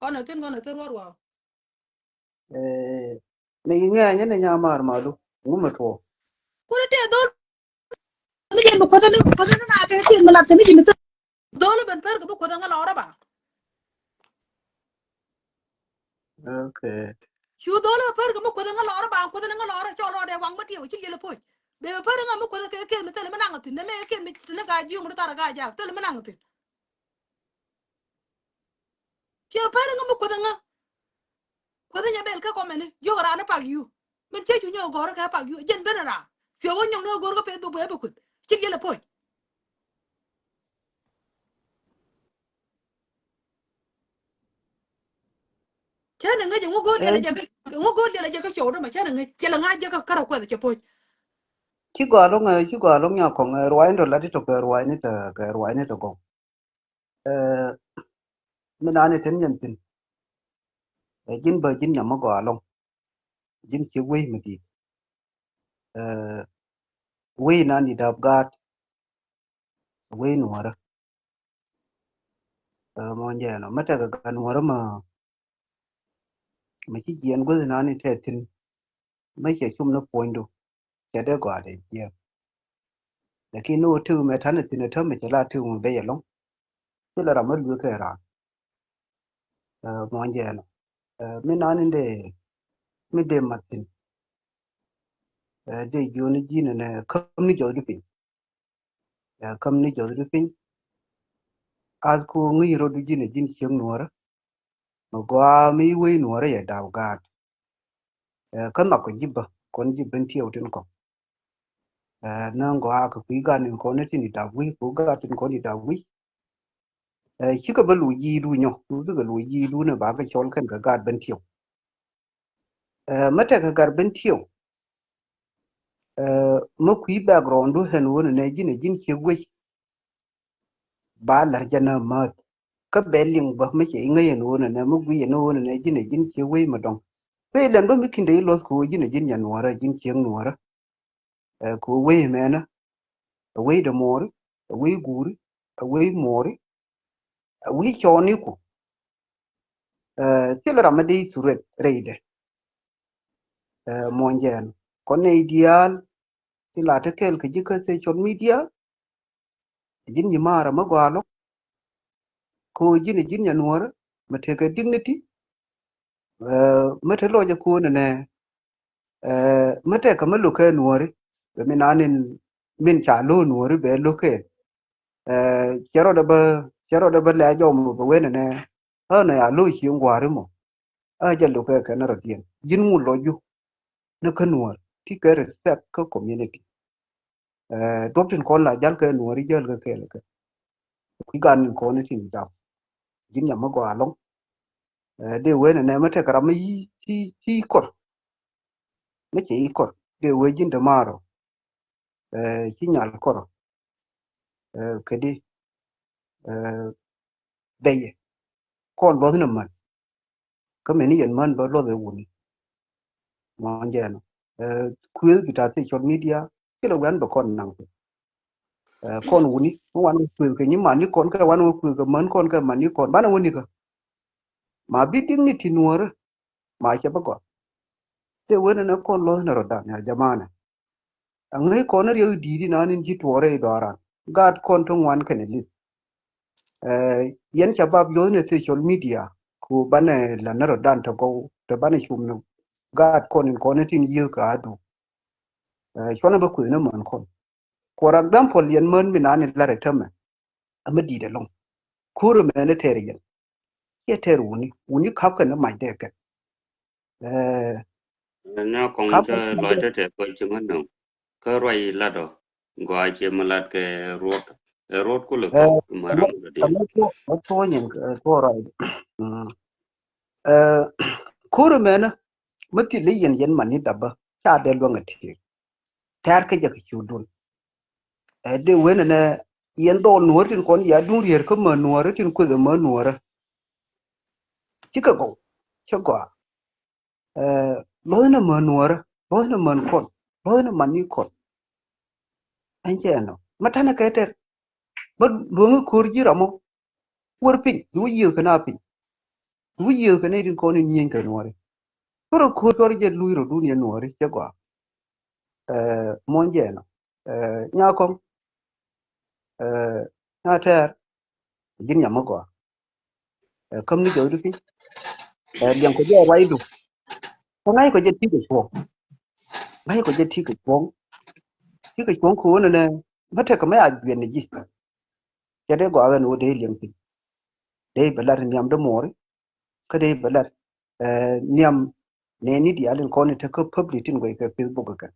Kɔn a thin, kɔn a thin ruɔr waw. Ɛ, mi ŋɛ nyɛ ni nyamar malu ŋu mi tuɔ. Kuri tɛ dhol. Mi jɛ mi kuɔth ni kuɔth ni na tɛ tin mi lat ni jɛ mi tɛ. Dhol ben per kɛ mi kuɔth ŋa lɔrɔ ba. Okay. Cu dhol ben per kɛ mi kuɔth ŋa lɔrɔ ba, kuɔth ni ŋa lɔrɔ cɔ lɔ dɛ waŋ ma tiɛ wä ci liɛl poc. Bɛ per ŋa mi kuɔth kɛ kɛ mi thil mi naŋ thin ne mɛ kɛ mi thin ka jiu mi thar ka jak thil mi naŋ thin. Ciɛ pɛr ŋä mi kueth ŋä. Kueth nyɛ bel kä kɔmɛni yok raan pak yu. Min cɛ cu nyɛ gɔr kä pak yu jɛn ben raan. Cuɛ wä nyɔŋ ni gɔr kä peth bä bɛ bä kueth ci liɛl ɛ poc. Cä ni ŋäc ŋu go̱o̱r liɛl ɛ jɛ kä ŋu go̱o̱r liɛl ɛ jɛ kä cɔw dämɛ cä ni ŋäc cɛ lɛ ŋa̱c jɛ kä kärɛ kueth cɛ poc. Ci gɔaa loŋ, ci gɔaa loŋ nya kɔŋ, ruaacni tɔ lat ti tɔ kɛ ruaacni tɔ kɛ ruaacni tɔ gɔŋ. Ɛ, mi nani tin nyɛn thin. Ɛ, ji̱n bä ji̱n nyam mi gɔaa loŋ. Ji̱n ciek wei mi di̱i̱t. Ɛ, wei nani dap gaat. Wei nuɔrä. Ɛ, mɔ jɛɛn ɔ mi tekɛ gaat nuɔrä ma mi ci jiɛn guäth nani tɛ thin. Mi cɛ cum ni puɔ̱nydu. Cɛ dee gɔaa dee jiɛɛk. Lakin ni wä tiw mɛ ta̱n ithin itäm mi cɛ la tiw mi bey ɛlɔ̱ŋ. Thilɛ ram mi lueek kɛ raan. Ɛ, muɔ̱nyjɛ ɛnɔ. Ɛ, mi naan in dee mi dee mat thin. Ɛ, dee jiöni ji̱n ɛnɛ käm ni jɔthdu piny. Ɛ, käm ni jɔthdu piny. Ath ku ŋi̱i̱c rɔdu ji̱n ɛ ji̱n cieŋ nuɔ̱ɔ̱rä. Mi gɔaa mi wec nuɔ̱ɔ̱rä yɛ daw gaat. Ɛ, kä nhɔk kɛ ji̱ bä kɔn ji̱ ben tiɛw tin kɔn. Ɛ, näŋ gɔaa kɛ kui̱ gat ni kɔn ni tin i̱ dap wi̱i̱ ku gat tin kɔn i̱ dap wi̱i̱. Ɛ, cikɛ bä luc ji̱ du nyɔ ku bikɛ luc ji̱ du ni bakɛ cɔl kɛn kɛ gat ben tiɛw. Ɛ, mä tekɛ gat ben tiɛw. Ɛ, mä kui̱ background du ɣän ɣän nɛ ji̱n ɛ ji̱n ciek wec. Ba la̱r jɛ nä mäth. Kä bɛ liŋ bä mi cɛ iŋäc ɛn ɣöö nɛnɛ mi guic ɛn ɣöö nɛnɛ ji̱n ɛ ji̱n ciek wec mi dɔ̱ŋ. Pee lɛn bä mi ki̱n te i̱ luɔ̱th kɛ ɣöö ji̱n ɛ ji̱n nyɛ nuɔ̱ɔ̱rä ji̱n ciek nuɔ̱ɔ̱rä. Ɛ, kɛ ɣöö wec ɛmɛnä ɛ wec dɛ muɔɔri, ɛ wec guuri, ɛ wec muɔɔri, ɛ wec cɔɔniku. Ɛ, thilɛ ram mi dee i̱ thuret rɛydɛ. Ɛ, muɔ̱nyjɛ ɛn kɔn nɛy diaal ti la te kɛɛl kɛ ji̱ kä social media. Ji̱n nyimaarä mä gɔaa lɔ̱ŋ. Ko ji̱n ji̱n nyanuɔ̱ɔ̱rä mä tekɛ dignity. Ɛ, mä te lɔcɛ ko̱o̱n ɛnɛ. Ɛ, mä tekɛ mä lo̱kɛ nuɔ̱ɔ̱ri bɛ mi naan in min ca lo̱o̱ nuɔ̱ɔ̱ri bɛ lo̱kɛ. Ɛ, cɛ rɔɔdɛ bä cɛ rɔɔdɛ bä lɛ jɔw mɔ bɛ wen ɛnɛ. Ɣän ɛ ya lo̱o̱ cieŋ gua̱a̱ri mɔ. Ɛ jɛ lo̱kɛ kɛn rɔ diɛn ji̱n ŋu lɔcdu. Ni kä nuɔ̱ɔ̱r ti kɛ respect kä community. Ɛ, duɔ̱p tin kɔn la jäl kɛ nuɔ̱ɔ̱ri jäl kɛ kɛɛl kɛ. Kui̱ gan ni kɔn ni tin jam. Ji̱n nyam mi gɔaa lɔ̱ŋ. Ɛ, dee wen ɛnɛ mi tekɛ ram mi yi ti ti kɔr. Mi cɛ yi kɔr dee wen ji̱n dee maarɔ. Ɛ, ci nyal kɔr. Ɛ, kɛ di. Ɛ, bɛyɛ kɔn luɔth ni män. Kä meni yɛn män bä luɔth ɛ wuni. Muɔ̱nyjɛ ɛnɔ. Ɛ, kuëëth bi ta social media. Kilɛ wian bɛ kɔn naŋ. Ɛ, kɔn wuni mi wan wä kuëëth kɛ nyi mani kɔn kɛ wan wä kuëëth kɛ män kɔn kɛ mani kɔn banɛ wä nikä. Ma bi dignity nuɔ̱ɔ̱rä. Ma cɛ bä gɔaa. Tëë wen ɛn ɛ kɔn luɔth ni rɔ̱dan ya jamanɛ. Aŋäc kɔn ni riɛk di̱i̱t inan in ji̱ tuɔɔrɛ i̱ dhɔaran gaat kɔn ti ŋuan kɛnɛ li̱th. Ɛ, yɛn ca bap yuɔth ni social media. ku banɛ la nä rɔ dan tɛ gɔw tɛ banɛ cum ni gaat kɔn in kɔn in tin yiëë ka adu. Cuanɛ bä kuëth ni män kɔn. For example, yɛn män mi nani lar ɛ tämɛ. Ɛ mi di̱i̱t ɛlɔŋ. Ko̱r ɛmɛ ni tɛɛr yɛn. Ciɛ tɛɛr wuni. Wuni ka̱p kɛn ni mac dee kɛn. Ɛ, nya kɔŋ ka̱p cä kɛn lɔc tɛ tɛ kɔc ci ŋä nöŋ. Kä ruac lat ɔ. Gɔaa ciɛ mi lat kɛ ruɔt. Ɛ ruɔt kulɛ thok. Ɛ, ma ram dɔ diɛ. Ɛ, ɛ, ɛ, ɛ, ɛ, ko̱r ɛmɛnä. Mi thil i̱ yɛn yɛn man ni dapä. Ca dee luäŋ ɛ ti̱i̱r. Tɛ̈r kä jɛ kɛ ciötdun. Ɛ dee wen ɛnɛ yɛn dhɔl nuɔ̱ɔ̱rä tin kɔn yɛ adun rier kä män nuɔ̱ɔ̱rä tin kueth ɛ män nuɔ̱ɔ̱rä. Cikɛ gɔw cä gɔaa. Ɛ, luɔ̱th ni män nuɔ̱ɔ̱rä, luɔ̱th ni män kɔn, luɔ̱th ni man ni kɔn. Ɛn cɛ ɛnɔ ma tanɛ kɛ tɛr. Bä luäŋi ko̱r ji̱ ramɔ. Wär piny, duŋ yiëëk kɛ na piny. Duŋ yiëëk kɛ nɛy tin kɔn in nyieny kɛ nuɔ̱ɔ̱ri. Kärɔ ko̱r cɔr jɛ luc rɔ dun yɛ nuɔ̱ɔ̱ri cɛ gɔaa. Ɛ, muɔ̱ny jɛ ɛnɔ. Ɛ, nya kɔŋ. Ɛ, nya tɛɛr. Ji̱n nyam mi gɔaa. Ɛ, käm ni jɔwdu piny. Ɛ, liɛŋ kɔ jɛ ruacdu. Kä ŋa̱c kɔ jɛ ti̱i̱ kɛ cuɔ̱ŋ. Ŋa̱c kɔ jɛ ti̱i̱ kɛ cuɔ̱ŋ. Ti̱i̱ kɛ cuɔ̱ŋ ko̱n ɛnɛ. Mä tekɛ mä ya juɛn ni ji̱. Cɛ dee gɔaa ɣän ɣöö dee liɛŋ piny. Dee bɛ lat nhiam dee muɔɔri. Kä dee bɛ lat, ɛ, nhiam nɛɛni diaal in kɔn in te kä public tin guɛc kɛ Facebook kɛn.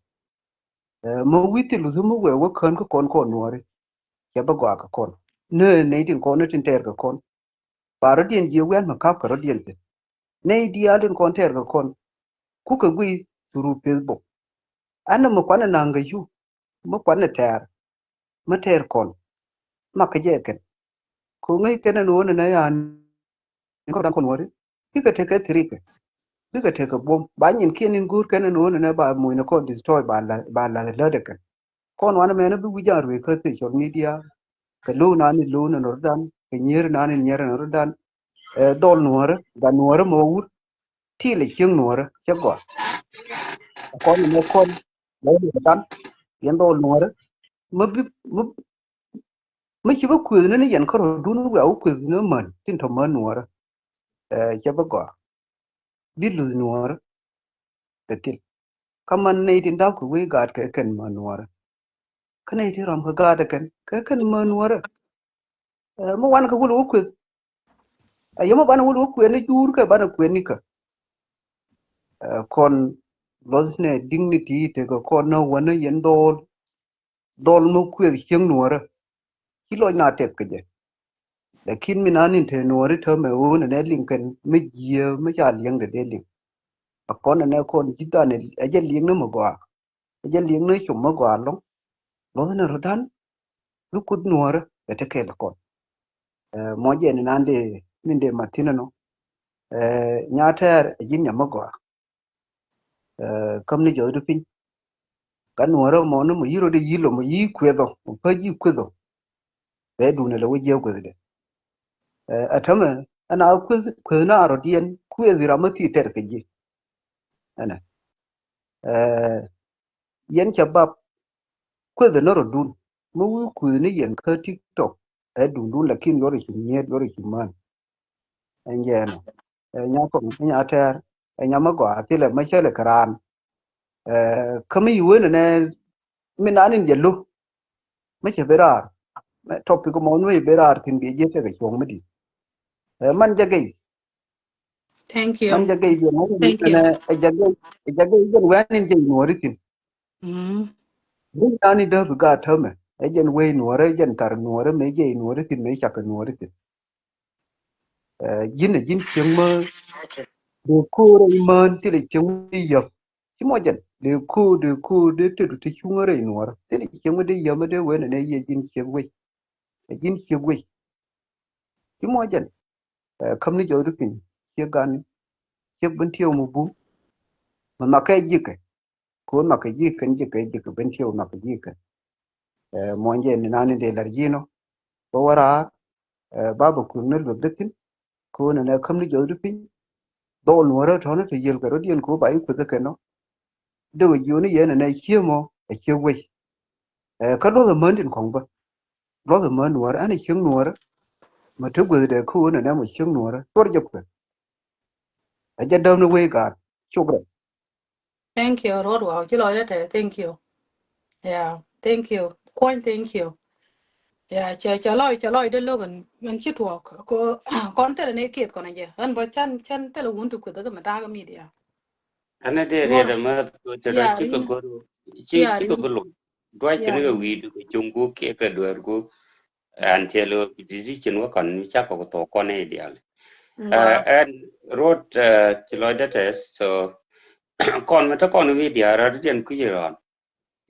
Ɛ, mä wi̱i̱ thil luth mä wee wä kään kä kɔn kɔn nuɔɔri. Cɛ bä gɔaa kɛ kɔn. Nä nɛy tin kɔn ni tin tɛɛr kɛ kɔn. Ba rɔ̱diɛn jiɛ wian mä ka̱p kɛ rɔ̱diɛn thi̱n. Nɛy diaal tin kɔn tɛɛr kɛ kɔn. Kukɛ guiy through Facebook. Ɛn nɛ mi kuanɛ na̱a̱ŋ kɛ cu. Mi kuanɛ tɛɛr. Mi tɛɛr kɔn. Mak kɛ jɛ kɛn. Ko̱ ŋäc kɛn ɛn ɣöö nɛnɛ yan. Kɔn kɔn wä ri. Bikɛ tekɛ thirikɛ. Bikɛ tekɛ buɔ̱m. Ba nyin kiɛn in go̱o̱r kɛn ɛn ɣöö nɛnɛ ba mucnɛ kɔn destroy ba la, ba la lätdɛ kɛn. Kɔn wanɛ mɛn bi wi̱c an ruëë kä social media. Kɛ lo̱w nani lo̱w nɛ nɔrdan. Kɛ nyier nani nyier nɛ nɔrdan. Ɛ, dhɔl nuɔ̱ɔ̱rä. Gat nuɔ̱ɔ̱rä mɛ wä wur. Ti lɛ cieŋ nuɔ̱ɔ̱rä cɛ gɔaa. Kɔn mɛ kɔn. Lɛ wä nɛ nɔrdan. Yɛn dhɔl nuɔ̱ɔ̱rä. Mä bi, mä, mä ci bä kuëth ni ni yɛn kärɔ̱dun wiaa wä kuëth ni män tin tɔ män nuɔ̱ɔ̱rä. Ɛ, cɛ bä gɔaa. Bi luth nuɔ̱ɔ̱rä. Kɛ thil. Kä man nɛy tin dap kɛ wec gaat kɛ kɛn män nuɔ̱ɔ̱rä. Kä nɛy ti ram kɛ gaat kɛn kɛ kɛn män nuɔ̱ɔ̱rä. Ɛ, mi wan kɛ wul wä kueth. Ɛ, yɛ mi banɛ wul wä kueth ni juur kɛ banɛ kueth ni kä. Ɛ, kɔn luɔth nɛ dignity tekɛ kɔn nä wänä yɛn dhɔl. Dhɔl mi kueth cieŋ nuɔ̱ɔ̱rä. Ci lɔc na tɛk kɛ jɛ. Lakin mi na nin te nuɔ̱ɔ̱ri täämɛ ɣöö nɛ nɛ liŋ kɛn mi jiääk mi ca liɛŋdɛ dee liŋ. A kɔn nɛ nɛ kɔn ji̱ dhan ɛ jɛ liŋ ni mi gɔaa. Ɛ jɛ liŋ ni com mi gɔaa lɔ̱ŋ. Luɔth ni rɔ̱dan. Bi kuth nuɔ̱ɔ̱rä ɛ te kɛɛl kɔn. Ɛ, mɔ jɛ ni nan dee min dee mat thi̱n ɛnɔ. Ɛ, nya tɛɛr ɛ ji̱n nyam mi gɔaa. Ɛ, käm ni jɔthdu piny. Ka nuɔ̱ɔ̱rä mɔ ni mɔ yi̱ rɔ̱dɛ yi̱ lɔ mɔ yi̱ kueth ɔ mɔ päc yi̱ kueth ɔ. Bɛ duundɛ lɛ wä jiɛ kuethdɛ. Ɛ, ɛ tämɛ ɛn a kueth kueth na rɔ̱diɛn kueth ram mi thii tɛr kɛ ji̱. Ɛnɛ. Ɛ, yɛn ca bap kueth ni rɔ̱dun mi wi̱i̱ kueth ni yɛn kä TikTok. Ɛ duundun lakin luɔr i̱ cu nyiet luɔr i̱ cu män. Ɛn jɛ ɛnɔ. Ɛ nya kɔm ɛ nya tɛɛr ɛ nya mä gɔaa thilɛ mä cäl ɛ kɛ raan. Ɛ, kä mi yi wen ɛnɛ mi nan in jɛ lo̱. Mä cɛ bi raar. Mɛ topic mɔ mi cɛ bi raar thi̱n bi jiɛ tekɛ cuɔ̱ŋ mi di̱t. Ɛ, man jɛ gɛy. Thank you. Man jɛ gɛy jɛ ŋa̱c ɛnɛ ɛ jɛ gɛy ɛ jɛ gɛy jɛn wɛn in jɛ nuɔ̱ɔ̱ri thi̱n. Mm. Ri nani dääpi gaat täämɛ ɛ jɛn wei nuɔ̱ɔ̱rä ɛ jɛn thar nuɔ̱ɔ̱rä mëë jɛ nuɔ̱ɔ̱rä thi̱n mëë cakɛ nuɔ̱ɔ̱rä thi̱n. Ɛ, ji̱n ɛ ji̱n cieŋ mä dee ko̱o̱r ɛ imään thilɛ cieŋ mä dee yäp. Ci mɔ jɛn dee ko̱o̱r dee ko̱o̱r dee tet ti cuŋä rɛy nuɔ̱ɔ̱rä thilɛ cieŋ mä dee yäp mä dee wen ɛ nɛ yɛ ji̱n ciek wec. Ɛ ji̱n ciek wec. Ci mɔ jɛn. Ɛ, käm ni jɔthdu piny ciek gani. Ciek ben tiɛw mɛ bum. Mɛ makɛ jikɛ. Ko̱ nhɔkɛ ji̱ kɛn ji̱ kɛ ji̱ kɛ ben tiɛw nhɔkɛ ji̱ kɛn. Ɛ, muɔ̱nyjɛ ni nani dee lɛr ji̱n ɔ. Bä wä raar. Ɛ, ba bä kuëŋ ni luek dee thi̱n. Ko̱ ni nɛ käm ni jɔthdu piny. Dhɔl nuɔ̱ɔ̱rä tɔ̱ni te yiël kɛ rɔ̱diɛn ko̱ ba i̱ kueth kɛ kɛn ɔ. Dee wä jiöni yɛn ni nɛ ciemɔ ɛ ciek wec. Ɛ, kä luɔth ɛmän tin kɔŋ bä. Luɔth ɛmän nuɔ̱ɔ̱rä ɛn ɛ ciek nuɔ̱ɔ̱rä. Mɛ te gueth dee ko̱ ni nɛ mɔ ciek nuɔ̱ɔ̱rä cuɔr jɛ kueth. Ɛ jɛ däm ni wee gaat. Shukran. Thank you, Rod. Wow, ci lɔcdä tɛ. Thank you. Yeah, thank you. Kuɔny, thank you. Yeah, cɛ, cɛ lɔc, cɛ lɔcdä lo̱k ɛn, mɛn ci tuɔɔk. Kɔ, kɔn thilɛ ni kieth kɔn jɛ. Ɛn bä can, can thilɛ wun ti kueth kä mɛ da̱a̱k media. Ɛn a dee riet ɛmɛ, cɛ lɔc ci kɛ go̱r, ci, ci kɛ bi loc. Duac kɛ ni kɛ wi̱i̱du kɛ cuŋku kiɛ kɛ dueerku. Ɛn tiɛl ɣöö decision wä kɔn ni cakɔ kɛ thok kɔn i̱ diaal. Ɛn Rod, ci lɔcdä tɛ, so kɔn mɛ te kɔn media rɔɔdiɛn kui̱c rɔɔn.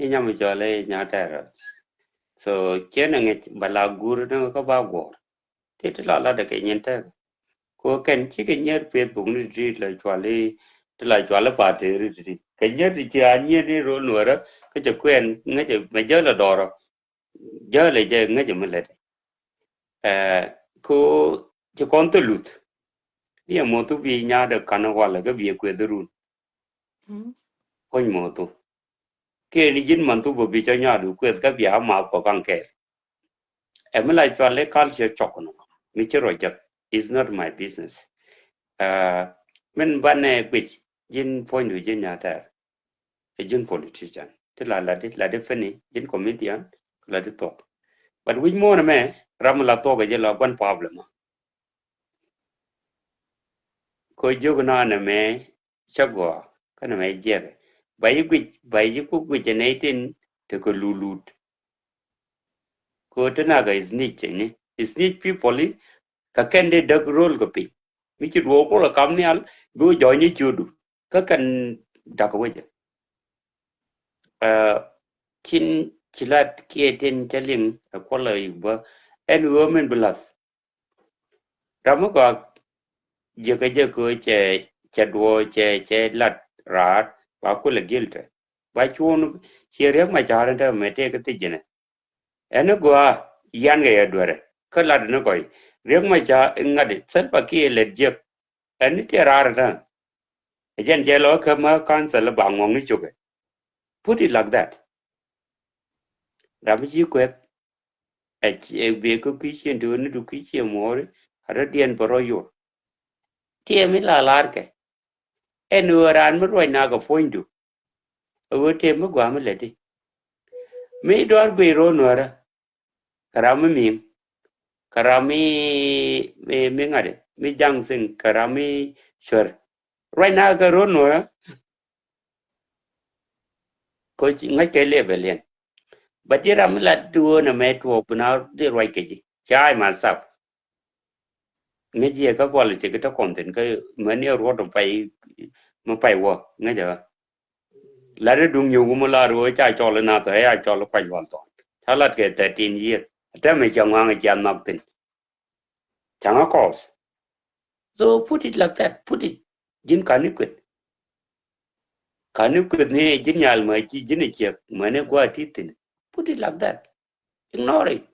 I̱ nyam i̱ cɔl i̱ nya tɛrɛ. So ciɛ ni ŋic ba la guur ni kä ba guɔ̱ɔ̱r. Ti ti la lat kɛ nyin tɛk. Ko kɛn cikɛ nyier Facebook ni ti la cual i̱, ti la cual i̱ pa teri ti. Kɛ nyier ti ci a nyier ni rol nuɛrä kä cɛ kuɛn ŋäcɛ mɛ jäl a dɔrɔ. Jäl a jɛ ŋäcɛ mi lɛt. Ko ci kɔn thil luth. Ni a moth bi nyaat ɛ kan walɛ kä bi ɛ kueth run. Kuny moth. Kiɛ ni ji̱n man thupä bi cä nyuaadu kueth kä bia math kɔ kaŋ kɛɛl. Ɛ mi la cual i̱ culture shock nɔ mi ci rɔ jek. Is not my business. Min banɛ guic ji̱n puɔ̱nydu ji̱n nya̱a̱ tɛɛr. Ɛ ji̱n politician ti la ladi, ladi fini ji̱n comedian, ladi thuɔk. But wi̱c muɔ̱ɔ̱n ɛmɛ ram mi la thuɔk ɛ ji̱ la gua̱n problem. Ko jiök nɔ nɛmɛ cä gɔaa kä nɛmɛ jiɛkɛ. Ba ji̱ guic, ba ji̱ ku guic ɛ nɛy tin tekɛ lulut. Ko te nakɛ snitch ni. Snitch people i̱ kä kɛn dee däk rol kɛ piny. Mi ci duɔɔk kulɛ kam nhial bi wä jɔɔny i̱ ciötdu. Kä kɛn da̱k wecɛ. Cin ci lat kiɛ tin cä liŋ ɛ kuɔlɛ i̱ bä ɛn ɣöö min bi lath. Ram mi gɔaa jiäkä jɛ kɛ ɣöö cɛ, cɛ duɔɔk cɛ, cɛ lat raar ba kulɛ guilty. Ba cuɔ̱ɔ̱ŋ ciɛ Riek Machar in te mɛ tëë kä thiec jinɛ. Ɛn ni gɔaa yan kɛ yɛ duerɛ kä lat ni gɔy. Riek Machar in ŋa̱t Salva Kiir lɛt jiäk. Ɛn ni tëë raar in te. Ɛ jɛn jɛ lɔ kä mä council ba ŋuɔ̱ŋ ni cukɛ. Put it like that. Ram mi ci kuɛth. Ɛ bie kä kui̱ cien ti ɣöö ni du kui̱ cien muɔɔri a rɔ diɛn bä rɔ yur. Tiɛɛ mi la la̱rkɛ ɛn ɣöö raan mi ruɔc nak kɛ puɔ̱nydu. Ɛ ɣöö tëë mi gua̱a̱ mi lätdi mi duaar guic ro̱o̱ nuäärä. Kɛ ram mi mi̱i̱m kɛ ram mi, mi, mi ŋa̱t mi jaŋ thiŋ kɛ ram mi cuɛr. Ruac nak kɛ ro̱o̱ nuäärä. Ko ŋäc kɛ level yɛn. But ti ram mi lat ti ɣöö nɛ mɛ tuɔɔk bi na di ruac kɛ ji̱. Ca I myself. Ŋäc jiɛ kä politics kä te kɔn thi̱n kä mäni ruɔt mi pay, mi pay wä ŋäc ɛ. Lat di duŋ nyuku mi lar ɣöö ca cɔl i nath ɛ ya cɔl i kuac wal thɔn. Ca lat kɛ thirteen years. Ɛ te mɛ cɛ ŋuaŋ cia nhɔk thi̱n. Caŋä kɔɔth. So put it like that, put it. Ji̱n kani kueth. Kani kueth ni ji̱n nyal mä ci ji̱n ɛ ciɛk mäni gua̱a̱ ti thi̱n. Put it like that. Ignore it.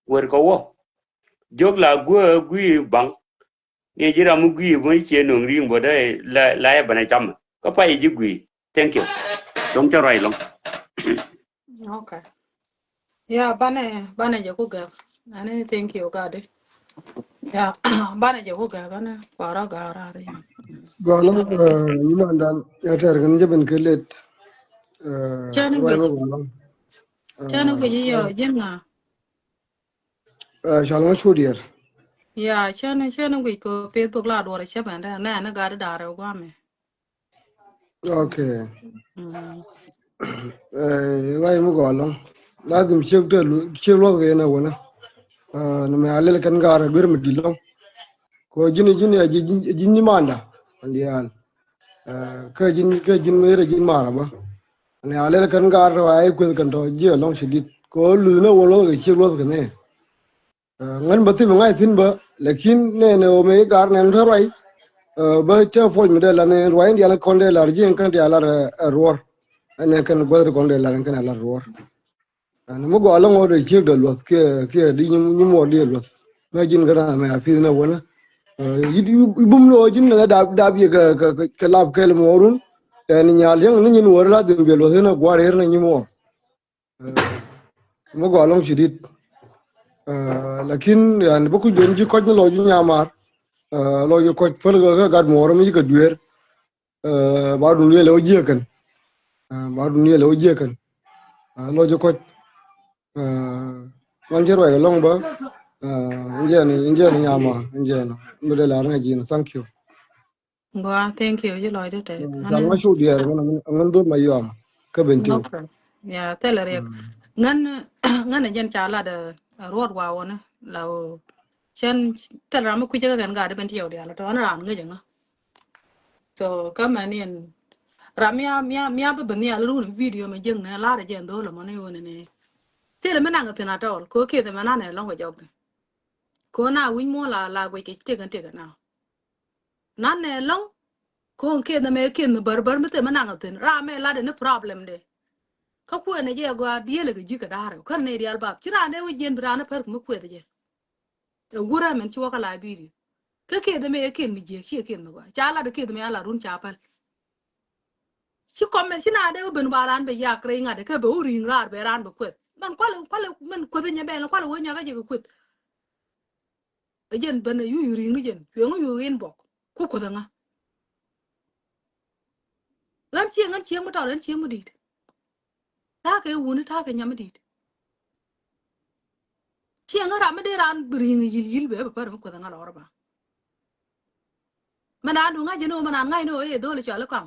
Wër kɛ wä. Jiök la guä gui̱i̱ baŋ. Ni ji̱ ram mi gui̱i̱ bä cie no̱ŋ ri̱i̱ŋ bä dee la, la yɛ bänɛ camɛ. Kä pay ji̱ gui̱i̱. Thank you. Cɔŋ cä ruac lɔŋ. Okay. Yeah, banɛ, banɛ jɛ ku gɛk. Ani thank you gadi. Yeah, banɛ jɛ ku gɛk ani kɔrɔ ga̱a̱ raar. Gɔlä, eh, imandan ya tɛr kɛn jɛ ben kɛ let. Eh, cɛn guic. Cɛn guic yɔ ji̱n ŋa. Eh, cal ŋa cu diɛr. Yeah, cɛn, cɛn guic ko Facebook la duɔr cɛ bɛn dɛ nɛ ni gadi da̱a̱r ɛ guamɛ. Okay. Eh, ruac mi gɔaa lɔŋ. Lazim ciek te lu-, ciek luɔth kɛ yɛn a wänä. Eh, ni mɛ a lɛl kɛn gaar a duer mi di̱t lɔŋ. Ko ji̱n, ji̱n, ji̱n, ji̱n nyimanda. An diaal. Eh, kä ji̱n, kä ji̱n mi yet a ji̱n mara bä. Ni a lɛl kɛn gaar a i̱ kueth kɛn tɔ ji̱ a lɔŋ ci di̱t. Ko luth ni wä luɔth kɛ ciek luɔth kɛ nɛ. Eh, ŋän bä thim ŋa̱c thi̱n bä, lakin nɛnɛ ɣöö mëë i̱ gar nɛn te ruac, eh, bä te puɔ̱ny mi dee lar nɛn ruac in diaal kɔn dee lar ji̱ in kɛn diaal lar, eh, ruɔr. Ɛn nɛn kɛn guäth ti kɔn dee lar in kɛn lar ruɔr. Ɛn mi gɔaa lä ŋɔ̱ɔ̱t dee ciek dee luɔth kiɛ, kiɛ di nyi, nyi muɔɔr dee luɔth. Ŋäc ji̱n kä ram mɛ a pi̱th nɛ wänä. Eh, i̱, i̱ bum ni ɣöö ji̱n nɛ dap, dap yɛ kɛ, kɛ, kɛ, kɛ lap kɛl muɔɔrun. Ɛn nyal yäŋ ni nyin wä ri la dhim biɛ luɔth in a gua̱r ɣer nɛ nyi muɔɔr. Eh, mi gɔaa lɔŋ ci di̱t. Eh, lakin yani bä kuc ben ji̱ kɔc mi lɔ ji̱ nyamar. Lɔc kɔc päl kɛ gat muɔɔr mi ci kɛ dueer. Ba dun yɛl ɛ wä jiɛ kɛn. Ba dun yɛl ɛ wä jiɛ kɛn. Lɔc kɔc. Wan ci ruac ɛlɔŋ bä. Injɛn injɛn nyama injɛn. Mi dee lar ŋa ji̱n, thank you. Gua, thank you. Ji̱ lɔcdä tɛth. Gal ŋa cu diɛɛr ŋän dhol ma yuam kä ben tiw. Okay. Ya, thilɛ riɛk. Ŋän ŋän jɛn ca lat ruɔt wa wɔnä la wä. Cɛn thil ram mi kui̱cä kä kɛn gat ben tiɛw dial tɔ ɣän ran ŋäc ŋä. So kä mɛn in ram mia mia mia bä ben nhial run video mɛ jiäŋ nɛ lar jɛn dhol mɔ ni ɣöö ni ni. Thil mi naŋ thin atɔl ko kieth mɛ nan ɛ lɔŋ kɛ jɔk ni. Ko na wi̱c muɔ la la guic kɛ tiek kɛn tiek kɛ na. Nan nɛ lɔŋ ko̱n kieth nɛ mɛ kieth mi bär bär mi thil mi naŋ thin ram mɛ lat ni problem de. Kä kuɛn ni jɛ gɔaa dieel kɛ ji̱ kɛ da̱a̱r kän ni diaal bap ci raan dee wi̱c jiɛn bi raan ni pär kɛ mi kueth jɛ. Ɛ wurɛ mɛn ci wä kä Liberia. Kä kieth mɛ kieth mi jiɛk ci kieth mi gɔaa ca lat kieth mɛ a lat run ca päl. Ci kɔmɛ ci na dee wä ben ba raan bɛ yak rɛy ŋa̱t kɛ bɛ wä ri̱i̱ŋ raar bɛ raan bɛ kueth mɛn kualɛ kualɛ mɛn kueth nyɛ bɛn kualɛ wä nyakä jɛ kɛ kueth. Ɛ jɛn ben ɛ yu yu ri̱i̱ŋ ni jɛn cuɛ ŋä yu inbox ku kueth ɛ ŋä. Ɣän cieŋ ɣän cieŋ mi tɔr ɣän cieŋ mi di̱i̱t. Ta̱a̱ kɛ wuni ta̱a̱ kɛ nyam mi di̱i̱t. Cieŋ ɣän ram mi dee raan bi ri̱i̱ŋ yil yil bɛ bɛ pär mi kueth ɛ ŋä lɔr ba. Mɛ naan duŋ ŋa̱c jɛ ni ɣöö mɛ naan ŋa̱c ni ɣöö i̱ dhol i̱ cɔal i̱ kɔaŋ.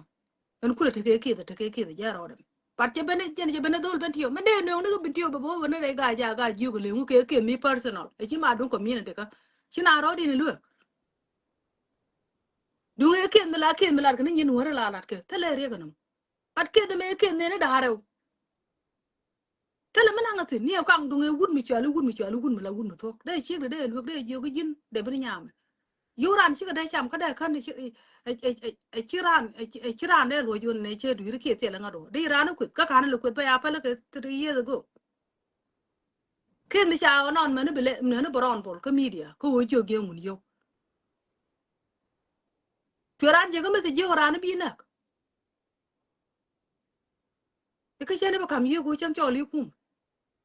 Ɛn kulɛ tekɛ kieth tekɛ kieth jɛ rɔɔdɛ. But cɛ ben jɛn cɛ ben dhol ben tiɔ mɛ dee nööŋ ni kä ben tiɔ bɛ bä wä ni rɛy ga̱a̱c ja̱a̱ ga̱a̱c jiök leŋu kɛ kieth mi personal ɛ ci ma duŋ community kä. Ci naan rɔɔd in luek. Duŋ ɛ kieth mi la kieth mi lat kɛ ni nyin wä ri la lat kɛ thilɛ riek ɛnɔm. But kieth mɛ kieth ni ni da̱a̱r rɛw. Thilɛ mi naŋ a thin ni ɛ kaŋ duŋ ɛ wut mi cuali wut mi cuali wut mi la wut mi thuɔ̱k dee ciek dee dee luek dee jiök ji̱n dee bi ni nyamɛ. Yio̱w ran cikɛ dee cam kä dee kän ci ran ci ran dee luɔc wen nɛ cɛ dui̱ri kiɛ thilɛ ŋa̱t wä dee ran kueth kä ka̱n lɛ kueth bä ya pälä kɛ three years ago. Kieth mi ca ɣä nɔn mɛni bi lɛ mɛni bi rɔn bol kä media kä wä jiök jiɛ ŋun yio̱w. Cuɛ ran jiɛ kä mi thi jiök ran bi näk. Ikä cɛn i̱ bä ka̱m yiëëk ku cäŋ cɔɔl i̱ kum.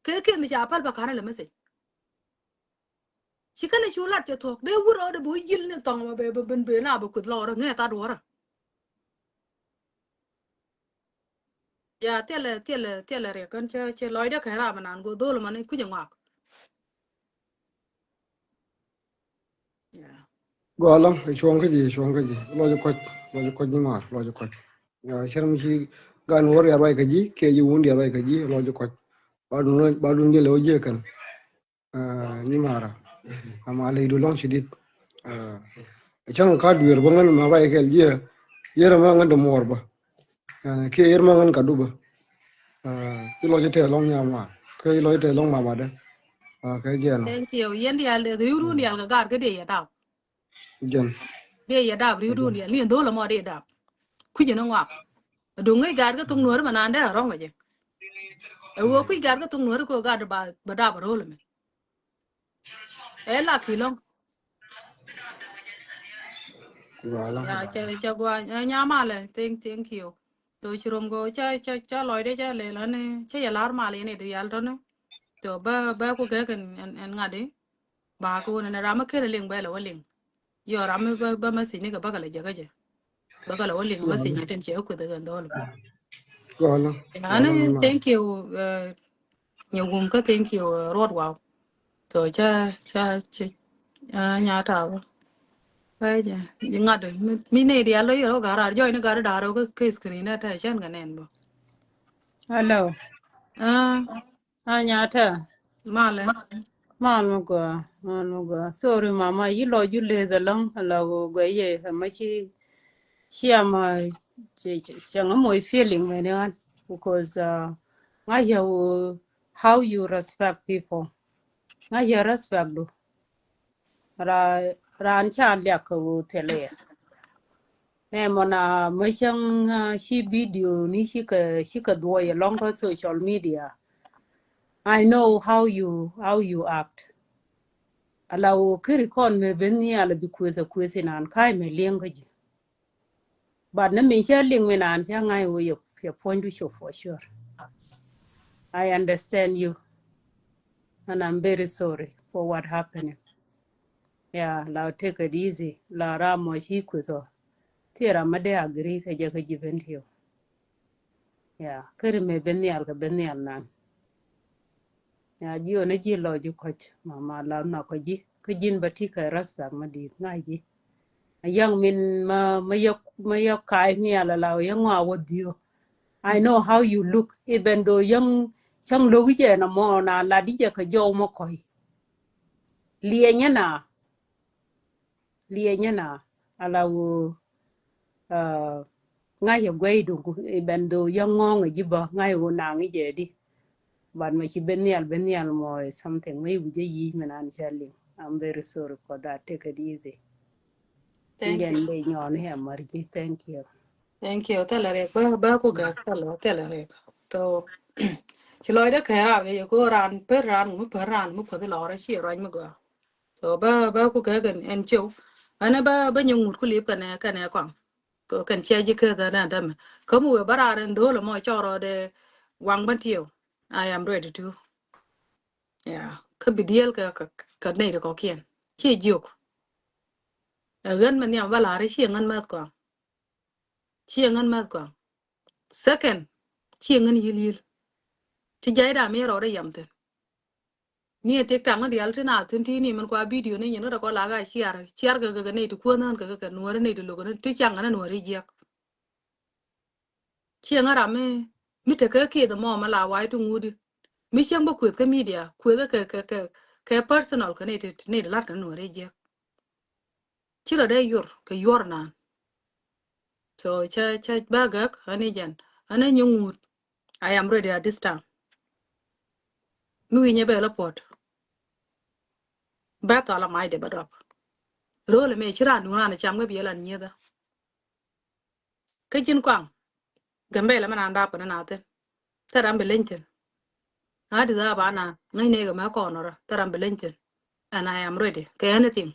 Kee kiɛn mi ca päl bä ka̱n ilɛ message. Ci kɛn i̱ cu lat cɛ thuɔ̱k dee wut rɔɔdɛ bi wä yi̱l ni thɔŋ mɔ bɛ ben ben na bɛ kueth lɔɔrä ŋee tha̱t duɔ̱ɔ̱rä. Ya thilɛ thilɛ thilɛ riɛk kän cä cä lɔcdä kɛ raam inan go̱o̱r dho̱l mani kui̱cä ŋɔak. Gɔlä cuɔ̱ŋ kä ji̱ cuɔ̱ŋ kä ji̱ lɔc kɔc lɔc kɔc ni maar lɔc kɔc. Ya cär mi ci gan wä riat ruac kä ji̱ kiɛ ji̱ wun riat ruac kä ji̱ lɔc kɔc. Ba dun ba dun jɛ lɛ wä jiɛ kän. Ni mara ama ley du lɔŋ ci dit. Cäŋ ka duer bä ŋän ma ruac kɛl jiɛ. Yɛr ma ŋän de muɔr bä. Yani kiɛ yɛr ma ŋän ka dubä. Ci lɔc tɛ lɔŋ nyama kiɛ ci lɔc tɛ lɔŋ mama dɛ. Kɛ jɛn. Thank you. Yɛn dial de riw run dial ka gar kä de yɛ dap. Jɛn. De yɛ dap riw run dial ni dhol mɔ de dap. Kui̱ jɛn ŋuak. Duŋ ŋäc gar kä thuk nuɔri ma nan de rɔŋ jɛ. Ɛ wä kui̱ gar kä thuk nuɔri ko gar ba ba dap rol mɛ. Ɛ la kilɔŋ. Cɛ cɛ gua ɛ nyamalɛ thank thank you. Tho ci rom go cɛ cɛ cɛ lɔcdɛ cɛ lɛ lani cɛ yɛ lar mal yɛn iti yal tɔni. Tho bä bä ku gɛk ɛn ɛn ŋa̱di. Ba ku wun ɛn ram mi ken liŋ bɛ lɛ wä liŋ. Yɔ ram mi bä bä message ni kɛ bä kɛ lɛ jɛ kä jɛ. Bä kɛ lɛ wä liŋ message ni tin cɛ kueth kɛ dhɔl. Ani thank you. Nyɛ wum kä thank you ruɔt waw. Tho ca ca ca nya tawa. Ɛ jɛ ji̱ ŋa̱t mi ney dial lo yɛr wä ga̱r ar jɔy ni ga̱r da̱r wä kä screen ɛ tɛ cɛn kɛ nɛn bä. Hello. A nya tɛ. Malɛ. Mal mi gɔaa mal mi gɔaa sorry mama yi lɔ ju leth alɔŋ la gɔaa yɛ ma ci. Ci ama cɛ ŋa moc feeling mɛni ɣän because ŋa yɛ wä how you respect people. Ŋa yɛ respect du. Ra raan ca liak kɛ wä thilɛ yɛ. Nɛ mɔna mä cäŋ ci video ni cikɛ cikɛ dhuɔy alɔŋ kä social media. I know how you how you act. Ala wä keri kɔn mɛ ben ni ala bi kueth a kueth inan ka̱y mɛ liɛŋ kä ji̱. But ni mi cä liŋ mi naan cä ŋa̱c wä yɛ puɔ̱nydu cop for sure. I understand you. And I'm very sorry for what happening. Ya, la take it easy. La ram mɔ ci kueth ɔ. Thieɛ ram ma dee agree kɛ jɛ kä ji̱ Bentiu. Ya, kä ri mëë ben nhial kɛ ben nhial nan. Ya, ji̱ ɣän ji̱ lɔ ji̱ kɔc. Ma, ma la nhɔk kɔ ji̱. Kä ji̱n ba ti kɛ respect ma di̱i̱t ŋa̱c ji̱. A yɔ̱ŋ min ma, ma yɔk, ma yɔk ka̱a̱c nhial a la yɔ̱ŋ ŋɔa wä dhiö. I know how you look. Even though yɔ̱ŋ cäŋ lo̱k i̱ jɛ na mɔ na lat i̱ jɛ kɛ jɔw mɔ kɔ̱c. Liɛnyɛ na. Liɛnyɛ na. A la wä, uh, ŋa̱c ɛ guɛy duŋ, even though yɔ̱ŋ ŋɔ̱ŋ ɛ ji̱ bä, ŋa̱c ɛ wä naŋ i̱ jɛ di. But mɛ ci ben nhial, ben nhial mɔ is something. Mɛ i̱ wi̱c ɛ yic mɛ nan cä liŋ. I'm very sorry for that. Take it easy. Thank you. Jɛn dee nyɔɔn i̱ ɛmɛr ji̱. Thank you. Thank you. Thilɛ riɛk. Bä, bä ku gak thilɛ, thilɛ riɛk. So, ci lɔcdä kɛ raar kɛ yɛ ko ran, per ran, mi per ran, mi puɔth lɔrä ci ruac mi gɔaa. So, bä, bä ku gak ɛn, ɛn ciew. Ɛn bä, bä nyɛ ŋut ku lip kɛnɛ, kɛnɛ kɔaŋ. Kɛ kɛn cia ji̱ keth ɛn ɛn tämɛ. Kä mi wëë bä raar ɛn dho̱l ɛmɔ cɔɔr rɔɔdɛ waŋ bän tiɛw. I am ready to. Yeah. Kä bi diɛɛl kɛ, kɛ, kɛ nɛy ti kɔ̱kiɛn. Ciɛ jiök. Ɛ ɣän mɛ nhiam bä la̱r i̱ ciɛ ŋän mäth kɔaŋ. Ciɛ ŋän mäth kɔaŋ. Second, ciɛ ŋän yi̱l yi̱l. Ci jay da mi rɔɔdɛ yam thin. Ni ɛ tik tak ni dial ti na thin ti ni min kua video ni nyin kä dɛ kɔ la ka ciar, ciar kɛ kɛ nɛy ti kuänh ɣän kɛ kɛ nuɔri nɛy ti lo̱k ni ti caŋ ɣän nuɔri jiɛk. Ciɛ ŋä ram mi, mi tekɛ kieth mɔ mi la wa̱i̱ ti ŋuudi. Mi cieŋ bä kueth kä media, kueth kɛ, kɛ, kɛ, kɛ personal kɛ nɛy ti, nɛy ti lat kɛ nuɔri jiɛk. Ci rɔ dee yor kɛ yuɔr naan. So cä, cä bä gäk ani jɛn ani nyɛ ŋuut. I am ready at this time. Mi wi̱i̱ nyɛ bɛ la puɔt. Bɛ thɔl a mac de bɛ dɔp. Ro̱l ɛmɛ ci raan duŋ raan cam kä biɛ lan nyiethä. Kä ji̱n kɔaŋ. Gambɛl ɛmɛ naan dap kɔn naath thin. Thil ram bi leny thin. Addis Ababa naan ŋäcnɛ kɛ mɛ kɔn rɔ thil ram bi leny thin. And I am ready kɛ anything.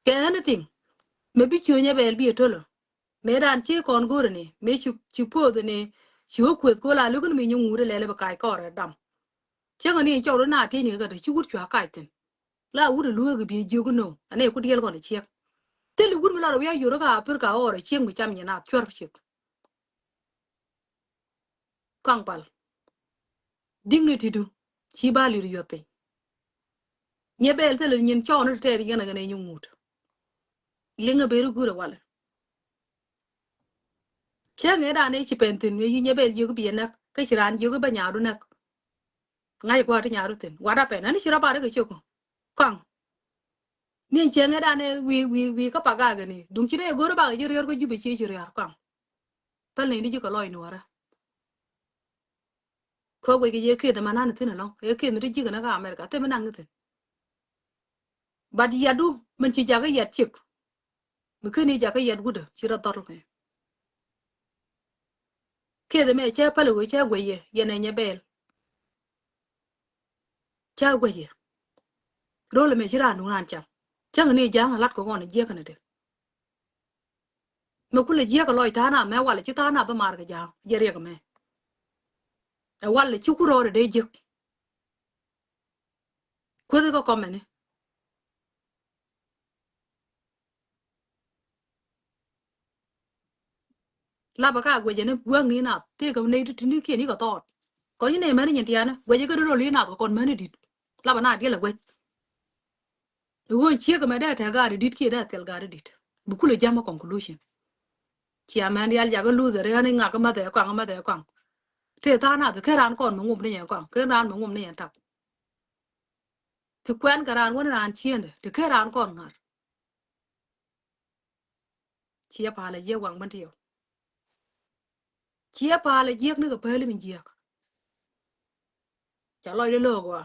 Kɛ anything. Mɛ bi ciöny ɛ bɛl bi ɛ tölö. Mëë dan ci kɔn go̱rä ni mëë ci, ci poth ni ci wä kueth kola luk ni mi nyi ŋuuri lɛl bi kac kɔrɛ dam. Cieŋä ni cɔk ri na tiec ni kɛ kɛ te ci wut cua kac thin. La wut a lueek bi jiök ni anɛ ku diɛl kɔn a ciek. Thil wut mi la rɔ wiak yoro ka apir ka ɣɔr a cieŋ bi cam nyi na cuɛr ciek. Kaŋ pal. Dignity du ci ba lir yuɔth piny. Nyɛ bɛl thil nyin cɔɔn ni tɛɛr yɛn a kɛn a nyi ŋut. Liŋ a beri guur a walɛ. Cieŋ ɛ dan ɛ ci pɛn thin mi yi nyɛ bɛl jiök bi ɛ näk kä ci raan jiök bä nyaadu näk. Ŋa̱c kua̱r ti nyaadu thin. What happened? Ani ci rɔ bar kɛ ciök. Kɔaŋ. Ni cieŋ ɛ dan ɛ wi̱i̱, wi̱i̱, wi̱i̱ kä pagak ni. Duŋ ci ni ɛ go̱r bak ji̱ riɔr kä Jubɛ ci ci riɔr kɔaŋ. Päl ni di ji̱ kɛ lɔc nuɔrä. Kä wec kɛ yɛ kieth man nan thin ɛlɔŋ. Ɛ kieth ni di ji̱ kɛ ni kä America. Thim mi naŋ ni thin. But yatdu min ci jakä yat ciek. Mi ken i̱ jakä yat wudä ci rɔ dhɔr kɛ. Kieth ɛmɛ cɛ päl ɛ wee cɛ guɛc yɛ yɛn ɛ nyɛ bɛɛl. Cä guɛcɛ. Rol ɛmɛ ci raan duŋ raan cam. Cäŋ ni ja̱a̱ŋ lat kɛ ɣɔn jiɛk kɛn ɛ te. Mɛ kulɛ jiɛk ɛ lɔc tha̱a̱ŋ na mɛ walɛ ci tha̱a̱ŋ na bä mar kɛ ja̱a̱ŋ jɛ riɛk ɛmɛ. Ɛ walɛ ci ku rɔɔdɛ dee jiɛk. Kueth kɛ kɔmɛni. Lapɛ ka guɛcɛ ni guäŋ ni nath tëëkɛ nɛy ti ti ni kiɛn ikɛ thɔɔt. Kɔn ci nɛy mäni nyin tiaani guɛcɛ kä dee rol i̱ nath kɛ kɔn mäni di̱t. Lapɛ na diɛl ɛ guɛc. I̱ ɣöö ciek ɛmɛ dee tɛk gaat i̱ di̱t kiɛ dee thil gaat i̱ di̱t. Bi kulɛ jam ɛ conclusion. Cia mɛn diaal jakä luthɛ ri ɣän i̱ ŋak i̱ mäthɛ kɔaŋ i̱ mäthɛ kɔaŋ. Tëë tha̱a̱ŋ nath kä raan kɔn mi ŋum ni yɛn kɔaŋ kä raan mi ŋum ni yɛn tap. Ti kuɛn kɛ raan wän raan ciëndɛ ti ken raan kɔn ŋa̱r. Ciɛ palɛ jiɛk waŋ bän ti yɔ. Ciɛ palɛ jiɛk ni kɛ päli mi jiɛk. Ca lɔcdɛ lo̱o̱k wa